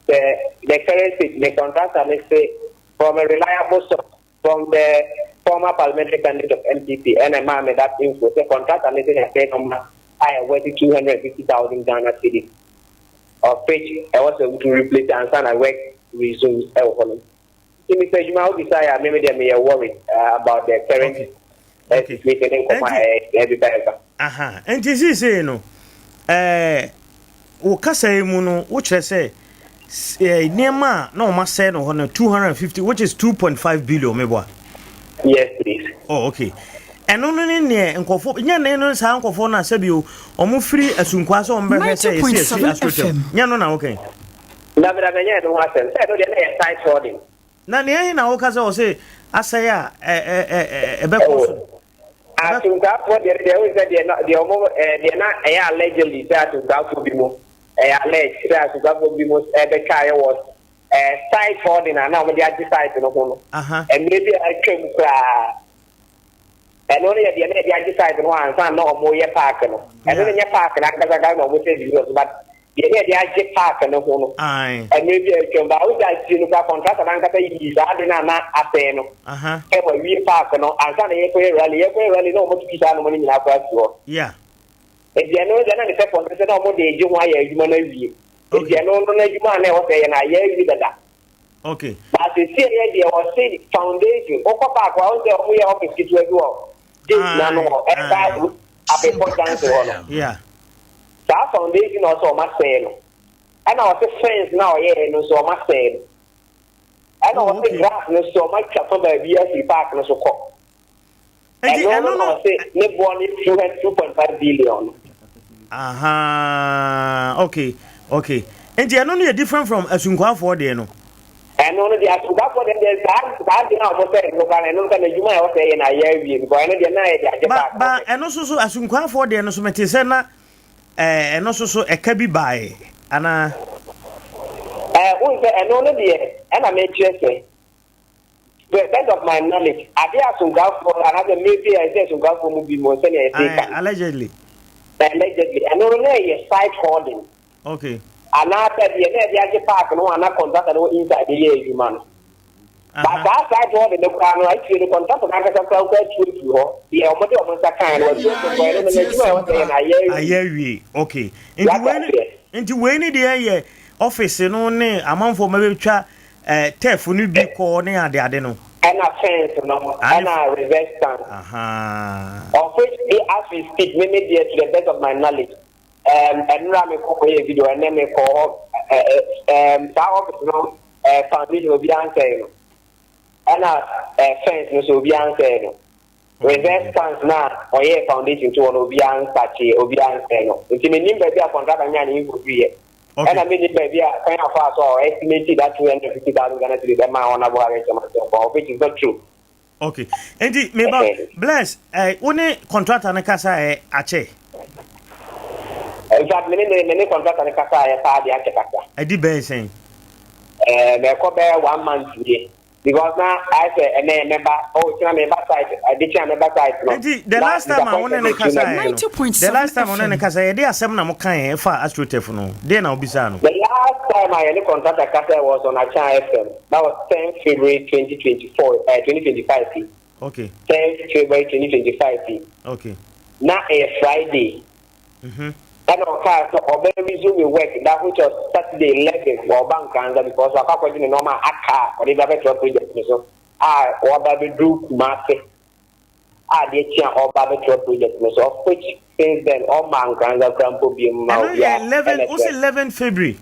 sɛ the current state ne contractor no se from a reliable source from the former parliamentary candidate of NPP ɛna ɛmaa me that info sɛ contractor no se yɛasɛe nɔma a ɛwɔ 250,000 Ghana cedis of which ɛwɔ sɛ wotu replace ansa na work resumes ɛwɔ hɔ no. Nti Mister Adwuma wo bisa yɛ a me me deɛ meyɛ worried about the current situation ne nkɔmɔ a ɛbeba ɛba. Aha, nti seesei no, ɛɛ, wo kasa yi mu no, wokyerɛ sɛ nneɛma a na wɔn asɛe no hɔ no 250 which is 2.5 billion meboa. Yes please. Oh okay. Ɛno no ne neɛ nkɔfoɔ nyɛ ne no saa nkɔfoɔ no a sɛbi o wɔn firi asunkwaa sɛ wɔn bɛhwɛ sɛ yɛsi asi astroturf nyɛ no na wokɛn. Dabi dabi ɛnyɛ ɛno ho asɛm sɛ ɛno deɛ na ɛyɛ site hoarding. Na nea ɛhe na woka sɛ ɔse asɛe a ɛ ɛ ɛ ɛbɛkɔ so? Atumkaafoɔ deɛ no deɛ wohu sɛ deɛ na deɛ ɔmo deɛ na ɛyɛ allegedly sɛ atumkaafoɔ bi mo ɛyɛ alleged sɛ atumkaafoɔ bi mo ɛbɛtwaeɛ was ɛɛ site hoarding a na ɔmo de agye site no ho no mmerɛ bi a atwam koraa. Ɛno no yɛ deɛ na yɛde agye site no hɔ ansa na wɔreyɛ park no. Ɛno no nyɛ park no ankasa ankasa na wɔsɛ biribi wɔ so but deɛ na yɛde agye park no ho no mmerɛ bi a atwam. But wohu sɛ akyire no koraa contractor no ankasa yii saa ade no a na asɛe no sɛ wawie park no ansa na yɛrekɔyɛ rally. Yɛrekɔyɛ rally na wɔatutu saa nnoɔma no nyinaa koraa afiri hɔ. Nti ɛno no deɛ na ne purpose ne sɛ na wɔde regye ho ayɛ adwuma no awie. Nti ɛno no n'adwuma a na ɛwɔ sɛ ɛyɛ no ayɛ awie dada. Okay. But sesie yɛ deɛ wɔse foundation wokɔ park hɔ a wohu sɛ wɔn yɛ office ketewa bi wɔ gate n'ano hɔ ɛba Abepɔ junction hɔ no. Yeah. Saa foundation na ɔsɛ wɔn asɛe no. Ɛna ɔse fence na ɔyɛɛ no nso wɔn asɛe no. Ɛna ɔse grass no nso wɔn atwa fa baabi afiri park no so kɔ. Nti Ɛno no na ɔse ne boɔ no yɛ 2.5 billion no. Ahaa okay okay nti ɛno no yɛ different from asunkwafoɔ deɛ no. Ɛno no deɛ asunkwafoɔ deɛ deɛ saa saa deɛ na wɔn sɛ no koraa no ɛno no sɛ n'adwuma a ɛwɔ sɛ ɛyɛ na ayɛ awie because ɛno deɛ na yɛ de agye Ba ba ɛno nso so asunkwafoɔ deɛ no so mete sɛ na ɛɛ ɛno nso so ɛka bi baeɛ anaa. Ɛɛ wohu sɛ ɛno no deɛ ɛna mekyerɛ sɛ. To the best of my knowledge, adeɛ a Sonkafoɔ anaasɛ mmerɛ bi a ɛsɛ Sonkafoɔ mu bi mu sɛdeɛ yɛte ka no. Allegedly. Allegedly. Ɛno no na ɛyɛ site hoarding. Okay. Anaasɛ deɛ na ɛde agye park no ho ana contractor no wɔ inside de yɛ adwuma no. But saa site hoarding no koraa no akyire no contractor no ankasa koraa koraa tu afiri hɔ. Deɛ wɔn de wɔn nsa kaeɛ no watu afiri hɔ ɛno no n'adwuma a ɛwɔ sɛ ɛyɛ no ayɛ awie. Ayɛ awie. Okay. Nti wei ne nti wei ne deɛ yɛ office no ne amanfoɔ ma bɛtwa Eh, turf no bi kɔ ne ade ade no. Ɛna fence no, ɛna reverse stand. Of which eh, as we speak, me me deɛ to the best of my knowledge, um, ɛnora me kɔ kɔyɛ video, ɛnɛ me kɔ hɔ, eh, um, saa office no, eh, foundation obi ansɛe no, ɛna eh, fence no so obi ansɛe no. Reverse stance no a ɔyɛɛ foundation to hɔ no obiara nsakyeɛ, obiara nsɛe no. Nti mennim baabi a contractor nyaa ne info firiiɛ. Ɛna mennim baabi a kwan a ɔfaa so a ɔ estimate that 250,000 Ghana cedis ɛmaa Honourable Harry Kyerematen of which is not true. Okay. Nti me ba Bless, eh, wo ne contractor no kasa eh, akyɛ? In fact, me ne me ne contractor no kasa eh, paa de akyɛ kakra. Ɛdi bɛyɛ sɛn? Eh, mɛkɔ bɛyɛ one month nie. Because na ayɛ sɛ ɛnɛ mɛba, oh kyena meba site, ade kye a mɛba site no. Nti the last time a wo ne no kasaeɛ no, the last time wo ne no kasaeɛ, yɛde asɛm na mo kaeɛ ɛfa AstroTurf no ho, deɛ na wobisaa no? The last time a yɛne contractor kasaeɛ was on Akyang FM, that was 10 February 2024, eh, 2025 yi. Okay. 10 February 2025 yi. Okay. Na ɛyɛ Friday. Ɛna ɔkaa sɛ ɔbɛ resume work that which was Saturday 11 ɔba Nkoranza because wakɔ akɔgye ne nneɛma a aka a ɔde ba bɛtoa project no so a waba abɛduru Kumasi a adeɛ kye a ɔba abɛtoa project no so of which since then ɔmmaa Nkoranza koraa mpo biom ma Ɛno yɛ obiara 11 wose ɛmɛkyerɛ. 11 February?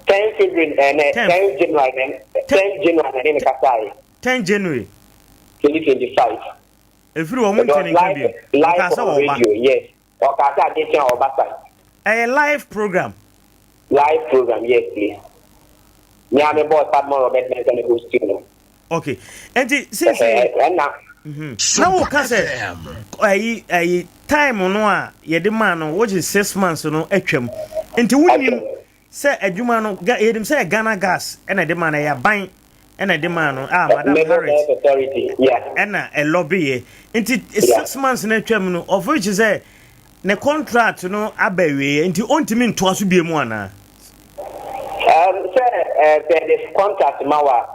10 February ɛnɛ 10 10 January na 10 January na ɛne no kasaeɛ. 10 January. 2025. Ɛfiri hɔ, wɔnte ne nka bio. Ɔkaa sɛ ɔreba. Yes, ɔkaa sɛ adeɛ kye a ɔreba site. Ɛyɛ live program. Live program, yes please. Me a me bɔɔ Sadmon Robert Mensah ne host no. Okay, nti seesei. Ɛna. Na wo ka sɛ ɛyi ɛyi time no a yɛde maa no which is 6 months no atwam. Nti wonim sɛ adwuma no yɛnim sɛ Ghana Gas ɛna ɛde maa no, ɛyɛ aban. ɛna ɛde maa no a Madam Harriet ɛna ɛlɔbeyɛ nti 6 months no atwam no, of which sɛ ne contract no aba awieɛ, nti ɔntumi ntoa so bie mu anaa? Sɛ de contract ma wa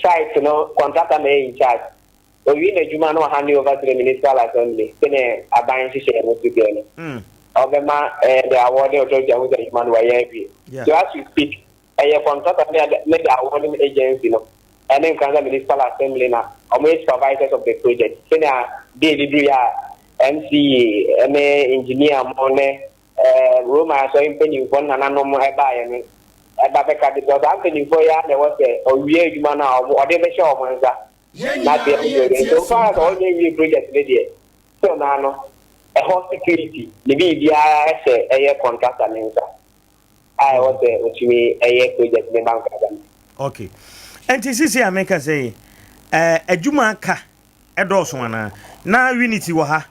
site no, contractor na ɛyɛ in charge. Owie n'adwuma no, hand over to the Municipal Assembly sɛnɛ aban hyehyɛ no so deɛ no, ɔbɛma the awarding authority ahu sɛ adwuma no wɔyɛ awie. So as we speak, ɛyɛ contractor ne the awarding agency no ɛne Nkoranza Municipal Assembly na ɔmo yɛ supervisors of the project. Sɛnea day bi duru yɛ a, MCE ɛne engineer mo ne Roma asɔre mpanyinfoɔ nananom ɛbaayɛ no ɛba bɛka de, because saa mpanyinfoɔ yi a na ɛwɔ sɛ ɔwie adwuma no a, ɔmo ɔde bɛhyɛ ɔmo nsa na afei ɛmo de nso nfa sɛ ɔnyɛ wie project ne deɛ still naa no, ɛhɔ security ne biribiara ɛhyɛ ɛyɛ contractor ne nsa a ɛwɔ sɛ otumi ɛyɛ project ne ba Nkoranza no. Okay, nti sisi a meka sɛ adwuma aka ɛdɔɔso anaa? Na Unity wɔ ha,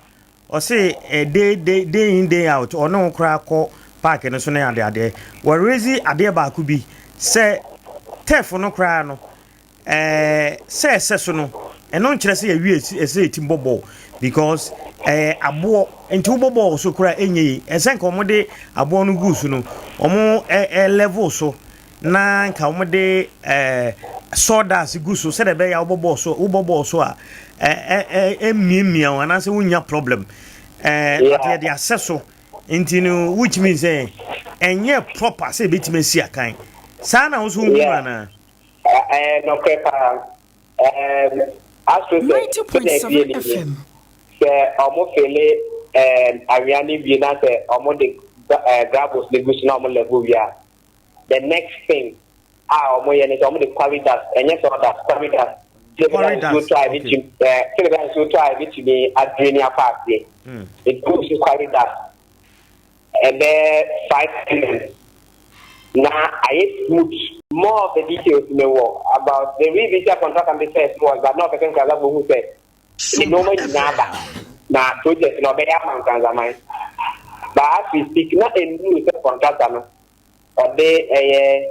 ɔse day day day in, day out, ɔne wo koraa kɔ park no so ne adeadeɛ. Wɔrezi adeɛ baako bi sɛ turf no koraa no, sɛ ɛsɛ so no, ɛno nkyerɛ sɛ yɛwie ɛsɛ yɛtim bɔ bɔɔl, because aboɔ nti wobɔ bɔɔl so koraa ɛnyɛ yi. Ɛsɛ nka ɔmode aboɔ no gu so no, ɔmo ɛ level so na nka wɔde sawdust gu so sɛdeɛ ɛbɛyɛ a wobɔ bɔɔl so a ɛɛ ɛ ɛmiamia wɔn anaasɛ wonya problem but yɛde asɛ so nti no, which means sɛ ɛnyɛ proper sɛ ebɛtumi asi akan saa na woso wohu anaa? Ɛɛ, nɔkorɛ paa. Astro sɛ sɛdeɛ ɛfie ni sɛ ɔmo fill awia ne wie na sɛ ɔmo de gravels ne gu so na ɔmo level wie a, the next thing a ɔmo yɛ ne sɛ ɔmo de quarry dust, ɛnyɛ sawdust, quarry dust. Quarry dust, nsuo tɔ a ebitumi sɛdeɛ bɛyɛ nsuo tɔ a ebitumi adrain akɔ aseɛ. Etu ɔmo si quarry dust ɛbɛɛ 5 mm na ayɛ smooth. More of the details may wɔ about the revision contract and the first was, but na ɔpɛ sɛ Nkoranza fo hu sɛ ne nneɛma nyinaa ba na project na ɔbɛyɛ ama Nkoranzaman. But as we speak na nnuru sɛ contractor no ɔde ɛyɛ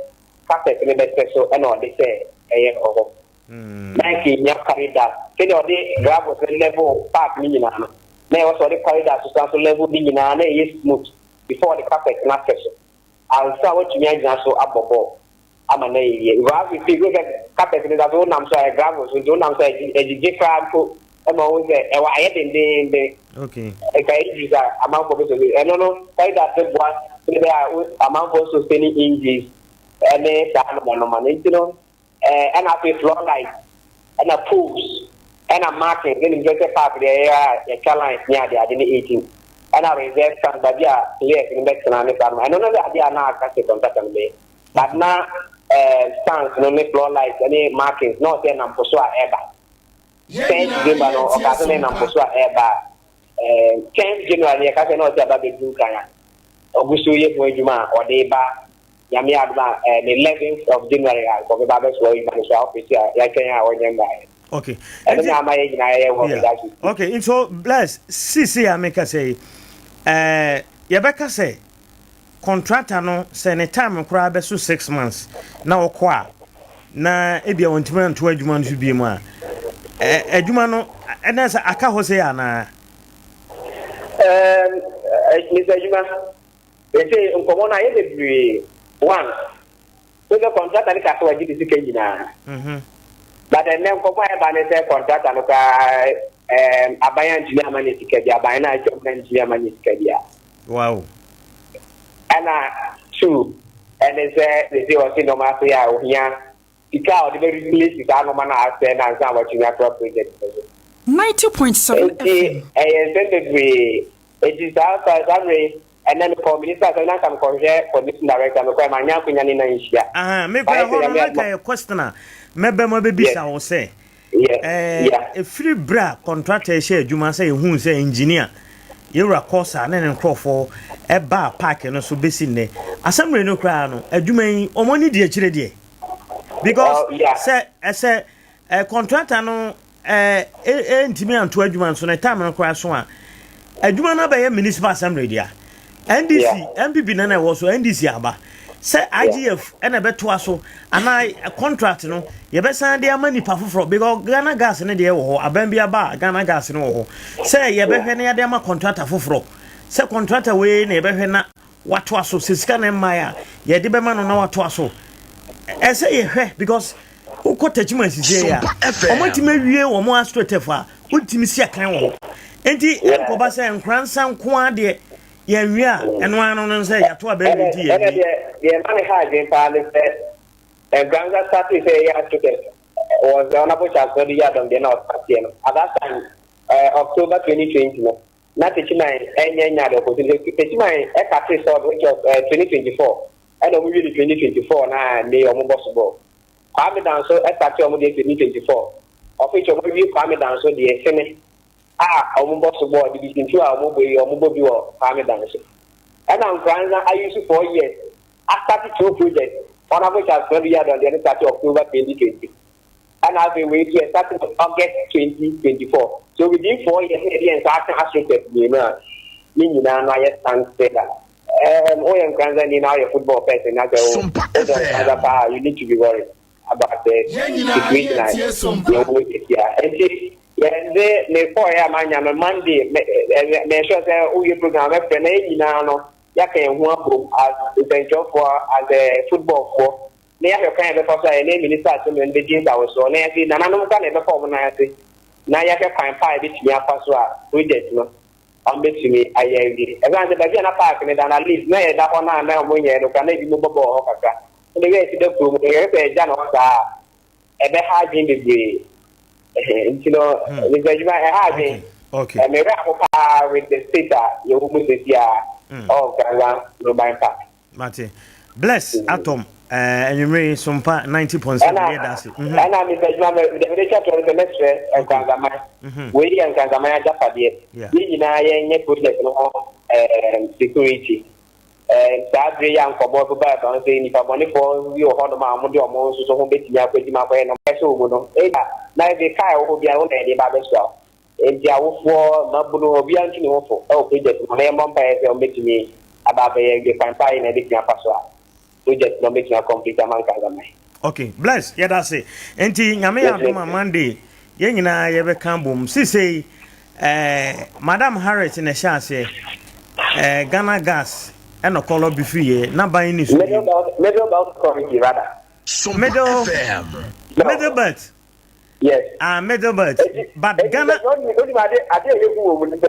carpet ne bɛsɛ so ɛna ɔde sɛ ɛyɛ ɔhɔ na nka enya quarry dust sɛdeɛ ɔde gravels ne level park ne nyinaa no, na ɛwɔ sɛ ɔde quarry dust so so level ne nyinaa na ɛyɛ smooth before ɔde carpet no asɛ so ansa watumi agyina so abɔ bɔɔl ama na yɛ yie. Because as we speak, sɛ carpet no da so, wonam so a, ɛyɛ gravel so, nti wonam so a, ɛgyigye koraa mpo ɛma wo sɛ ɛwɔ ayɛ dendenden. Ɛka injuries a amanfoɔ bɛ so ɛno no, quarry dust ne boa sɛ bɛyɛ a amanfoɔ sustain injuries ɛne saa nomanoma no. Nti no ɛna afei floor light ɛna poles ɛna marking ɛna sɛ sɛ park deɛ ɛyɛ a yɛtwa lines ne ade ade ne 18 ɛna reserve stand, baabi a players no bɛtena ne saa no. Ɛno no de adeɛ a na aka sɛ contractor no bɛyɛ, but na stands no ne floor light ɛne markings na ɔsɛ nam po so a ɛba 10 December no. Ɔka sɛ ne nam po so a ɛba 10 January yɛka sɛ na ɔsɛ aba bɛdu Nkran a ɔgu so yɛ ho adwuma a ɔde ba. Nyame adom a, ne 11th of January a nkɔfɛ ba bɛsoa adwuma no so a ɔfisi a yɛatwɛn a ɔnyɛ mbaeɛ. Ɛno na ama yɛ nyinaa yɛyɛ wɔ yeah. Okay, nso Bless, sisi a meka sɛ yi, yɛbɛka sɛ contractor no sɛ ne time koraa bɛso 6 months na ɔkɔ a, na ebia wɔntumi anto adwuma no so bie mu a, adwuma no ɛnɛ sɛ aka hɔ sɛ anaa? Mr. Adwuma, ɛsɛ nkɔmmɔ no ayɛ bebree. One, wosɛ contractor no ka sɛ wagye ne sika nyinaa, but ɛnɛ nkɔmmɔ a ɛba ne sɛ contractor no koraa aban antumi ama ne sika bi, aban no atwam no antumi ama ne sika bi a. Ɛna two, ɛne sɛ ne sɛ ɔse nneɛma ase a ohia sika a ɔde bɛ replace saa nneɛma no a asɛ na ansa a watumi atoa project no so. 90.7 Nti FM. Ɛyɛ nsɛm bebree. Eti saa mmere ɛnɛ mekɔ minister sɛ nanka mekɔhwɛ coordinating director, mekɔ ɛma anya akonya ne na nhyia. Aha, me kora hɔ no na ka yɛ question a mɛbɛ mu abɛbisa wo sɛ ɛfiri berɛ a contractor hyɛ adwuma sɛ yɛhuu sɛ engineer yɛwura kɔsa ne ne nkurɔfoɔ ɛbaa park no so bɛsi nnɛ, asɛmmere no koraa no, adwuma yi ɔmo ani di akyire deɛ? Because sɛ ɛsɛ contractor no ɛntumi anto adwuma nso ne time no koraa so a, adwuma no abɛyɛ Municipal Assembly dea. NDC, NPP na na ɛwɔ so, NDC aba. Sɛ IGF ɛna ɛbɛtoa so anaa contract no yɛbɛsan de ama nipa foforɔ, because Ghana Gas no deɛ wɔ hɔ, aban bi aba a Ghana Gas no wɔ hɔ. Sɛ yɛbɛhwɛ na yɛde ama contractor foforɔ, sɛ contractor wei na yɛbɛhwɛ na watoa so, sɛ sika na mmaeɛ a yɛde bɛma no na watoa so. Ɛsɛ yɛhwɛ, because wokɔ Techiman sisi yɛ a, wɔn atumi awie wɔn astroturf a wontumi si akan wɔ hɔ. Nti ɛnkɔba sɛ Nkoransa nko ara deɛ yɛnwie a, ɛno ano no sɛ yɛato abɛn nti ɛnɛ yɛnwie. Deɛ ɛma ne ha adwene paa ne sɛ Nkoransa start sɛ ɛyɛ astroturf was the Honourable Charles Konadu Yiadom deɛ na ɔstarteɛ no at that time, October 2020 no, na Techiman ɛnyɛ nya the opportunity. Techiman ɛcut sod, which was 2024, ɛna ɔmo wie no 2024 na ne ɔmo bɔ so bɔ. Kwame Danso ɛstart ɔmo deɛ 2024, ɔfei ɔmo wie Kwame Danso deɛ sene a ɔmo bɔ so bɔ division 2 a ɔmo bɔ yi, ɔmo bɔ bi wɔ Kwame Danso. Ɛna Nkoransa ayusu 4 years astart two projects. Honourable Charles Konadu Yiadom deɛ no start October 2020, ɛna afei wei nso ɛstart August 2024. So within 4 years na yɛde yɛn nsa aka astroturf mmienu a ne nyinaa no ayɛ stand still a woyɛ Nkoransa ni na woyɛ football person na sɛ wo wodɔ Nkoransa paa, you need to be worried about the situation a yɛwɔ sisi a. Nti yɛn de mekɔɔ yɛ a manya no Monday, mɛsure sɛ woyɛ program mɛfrɛ na yɛn nyinaa no yɛaka yɛn ho abom as nsɛnkyerɛfoɔ, as a footballfoɔ, na yɛahwɛ kwan yɛbɛfa so a yɛne minister asɛm no bɛdi nsawosoɔ, na yɛse nananom ka na yɛbɛfa ɔmo nan ase na yɛahwɛ kwan pa a yɛbɛtumi afa so a project no ɔmo bɛtumi ayɛ awie. Ɛsan sɛ baabi a na park no da na at least na yɛda hɔ no a na ɔmo nyɛ no kora na ebi mo bɔbɔ wɔ hɔ kakra. Ɛna ebi a yɛsi da kurom no, yɛhwɛ sɛ ɛgya no hɔ saa a, ɛbɛha adwene bebree. Nti no, Mr. Adwuma, ɛha adwene. Mmerɛ aho paa with the state a yɛwɔ mu sisi a ɔwɔ Nkoranza Roman Park. Mate. Bless Atom, anwummere Sompa 90.7 yɛ da ase. Ɛna Mr. Adwuma, mede twa toɔ no sɛ mɛsrɛ Nkranzaman, wei yɛ Nkranzaman agyapadeɛ. Yɛn nyinaa yɛnyɛ project no ho security. Saa bere yi a nkɔmmɔ bɛba ɛba ho sɛ nnipa bɔnefoɔ bi wɔ hɔnom a wɔde ɔmo nso so ho bɛtumi akɔgyima akɔyɛ no ɛsɛ wɔ mu no, ɛda na ɛde kaa ɛwɔ hɔ biara wo na yɛde ba abɛsoa wo. Nti awofoɔ mabunu, obiara ntu ne ho fo ɛwɔ project no na yɛmmɔ mpaeɛ sɛ ɔmbɛtumi aba abɛyɛ awie. Kwan pa yi na ɛbɛtumi afa so a project no ɔmbɛtumi acomplete ama Nkrazaman. Okay, Bless, yɛda ase. Nti Nyame yɛ adom a, Monday yɛn nyinaa yɛbɛka bom. Sisei Madam Harriet na ɛhyɛ aseɛ Ghana Gas ɛna kɔlɔ bi firi yɛ n'aban ni so. Middle Belt Authority rather. Middle Belt. Yes. Ah, Middle Belt, but Ghana. Ade ade a yɛhu wɔ mu no sɛ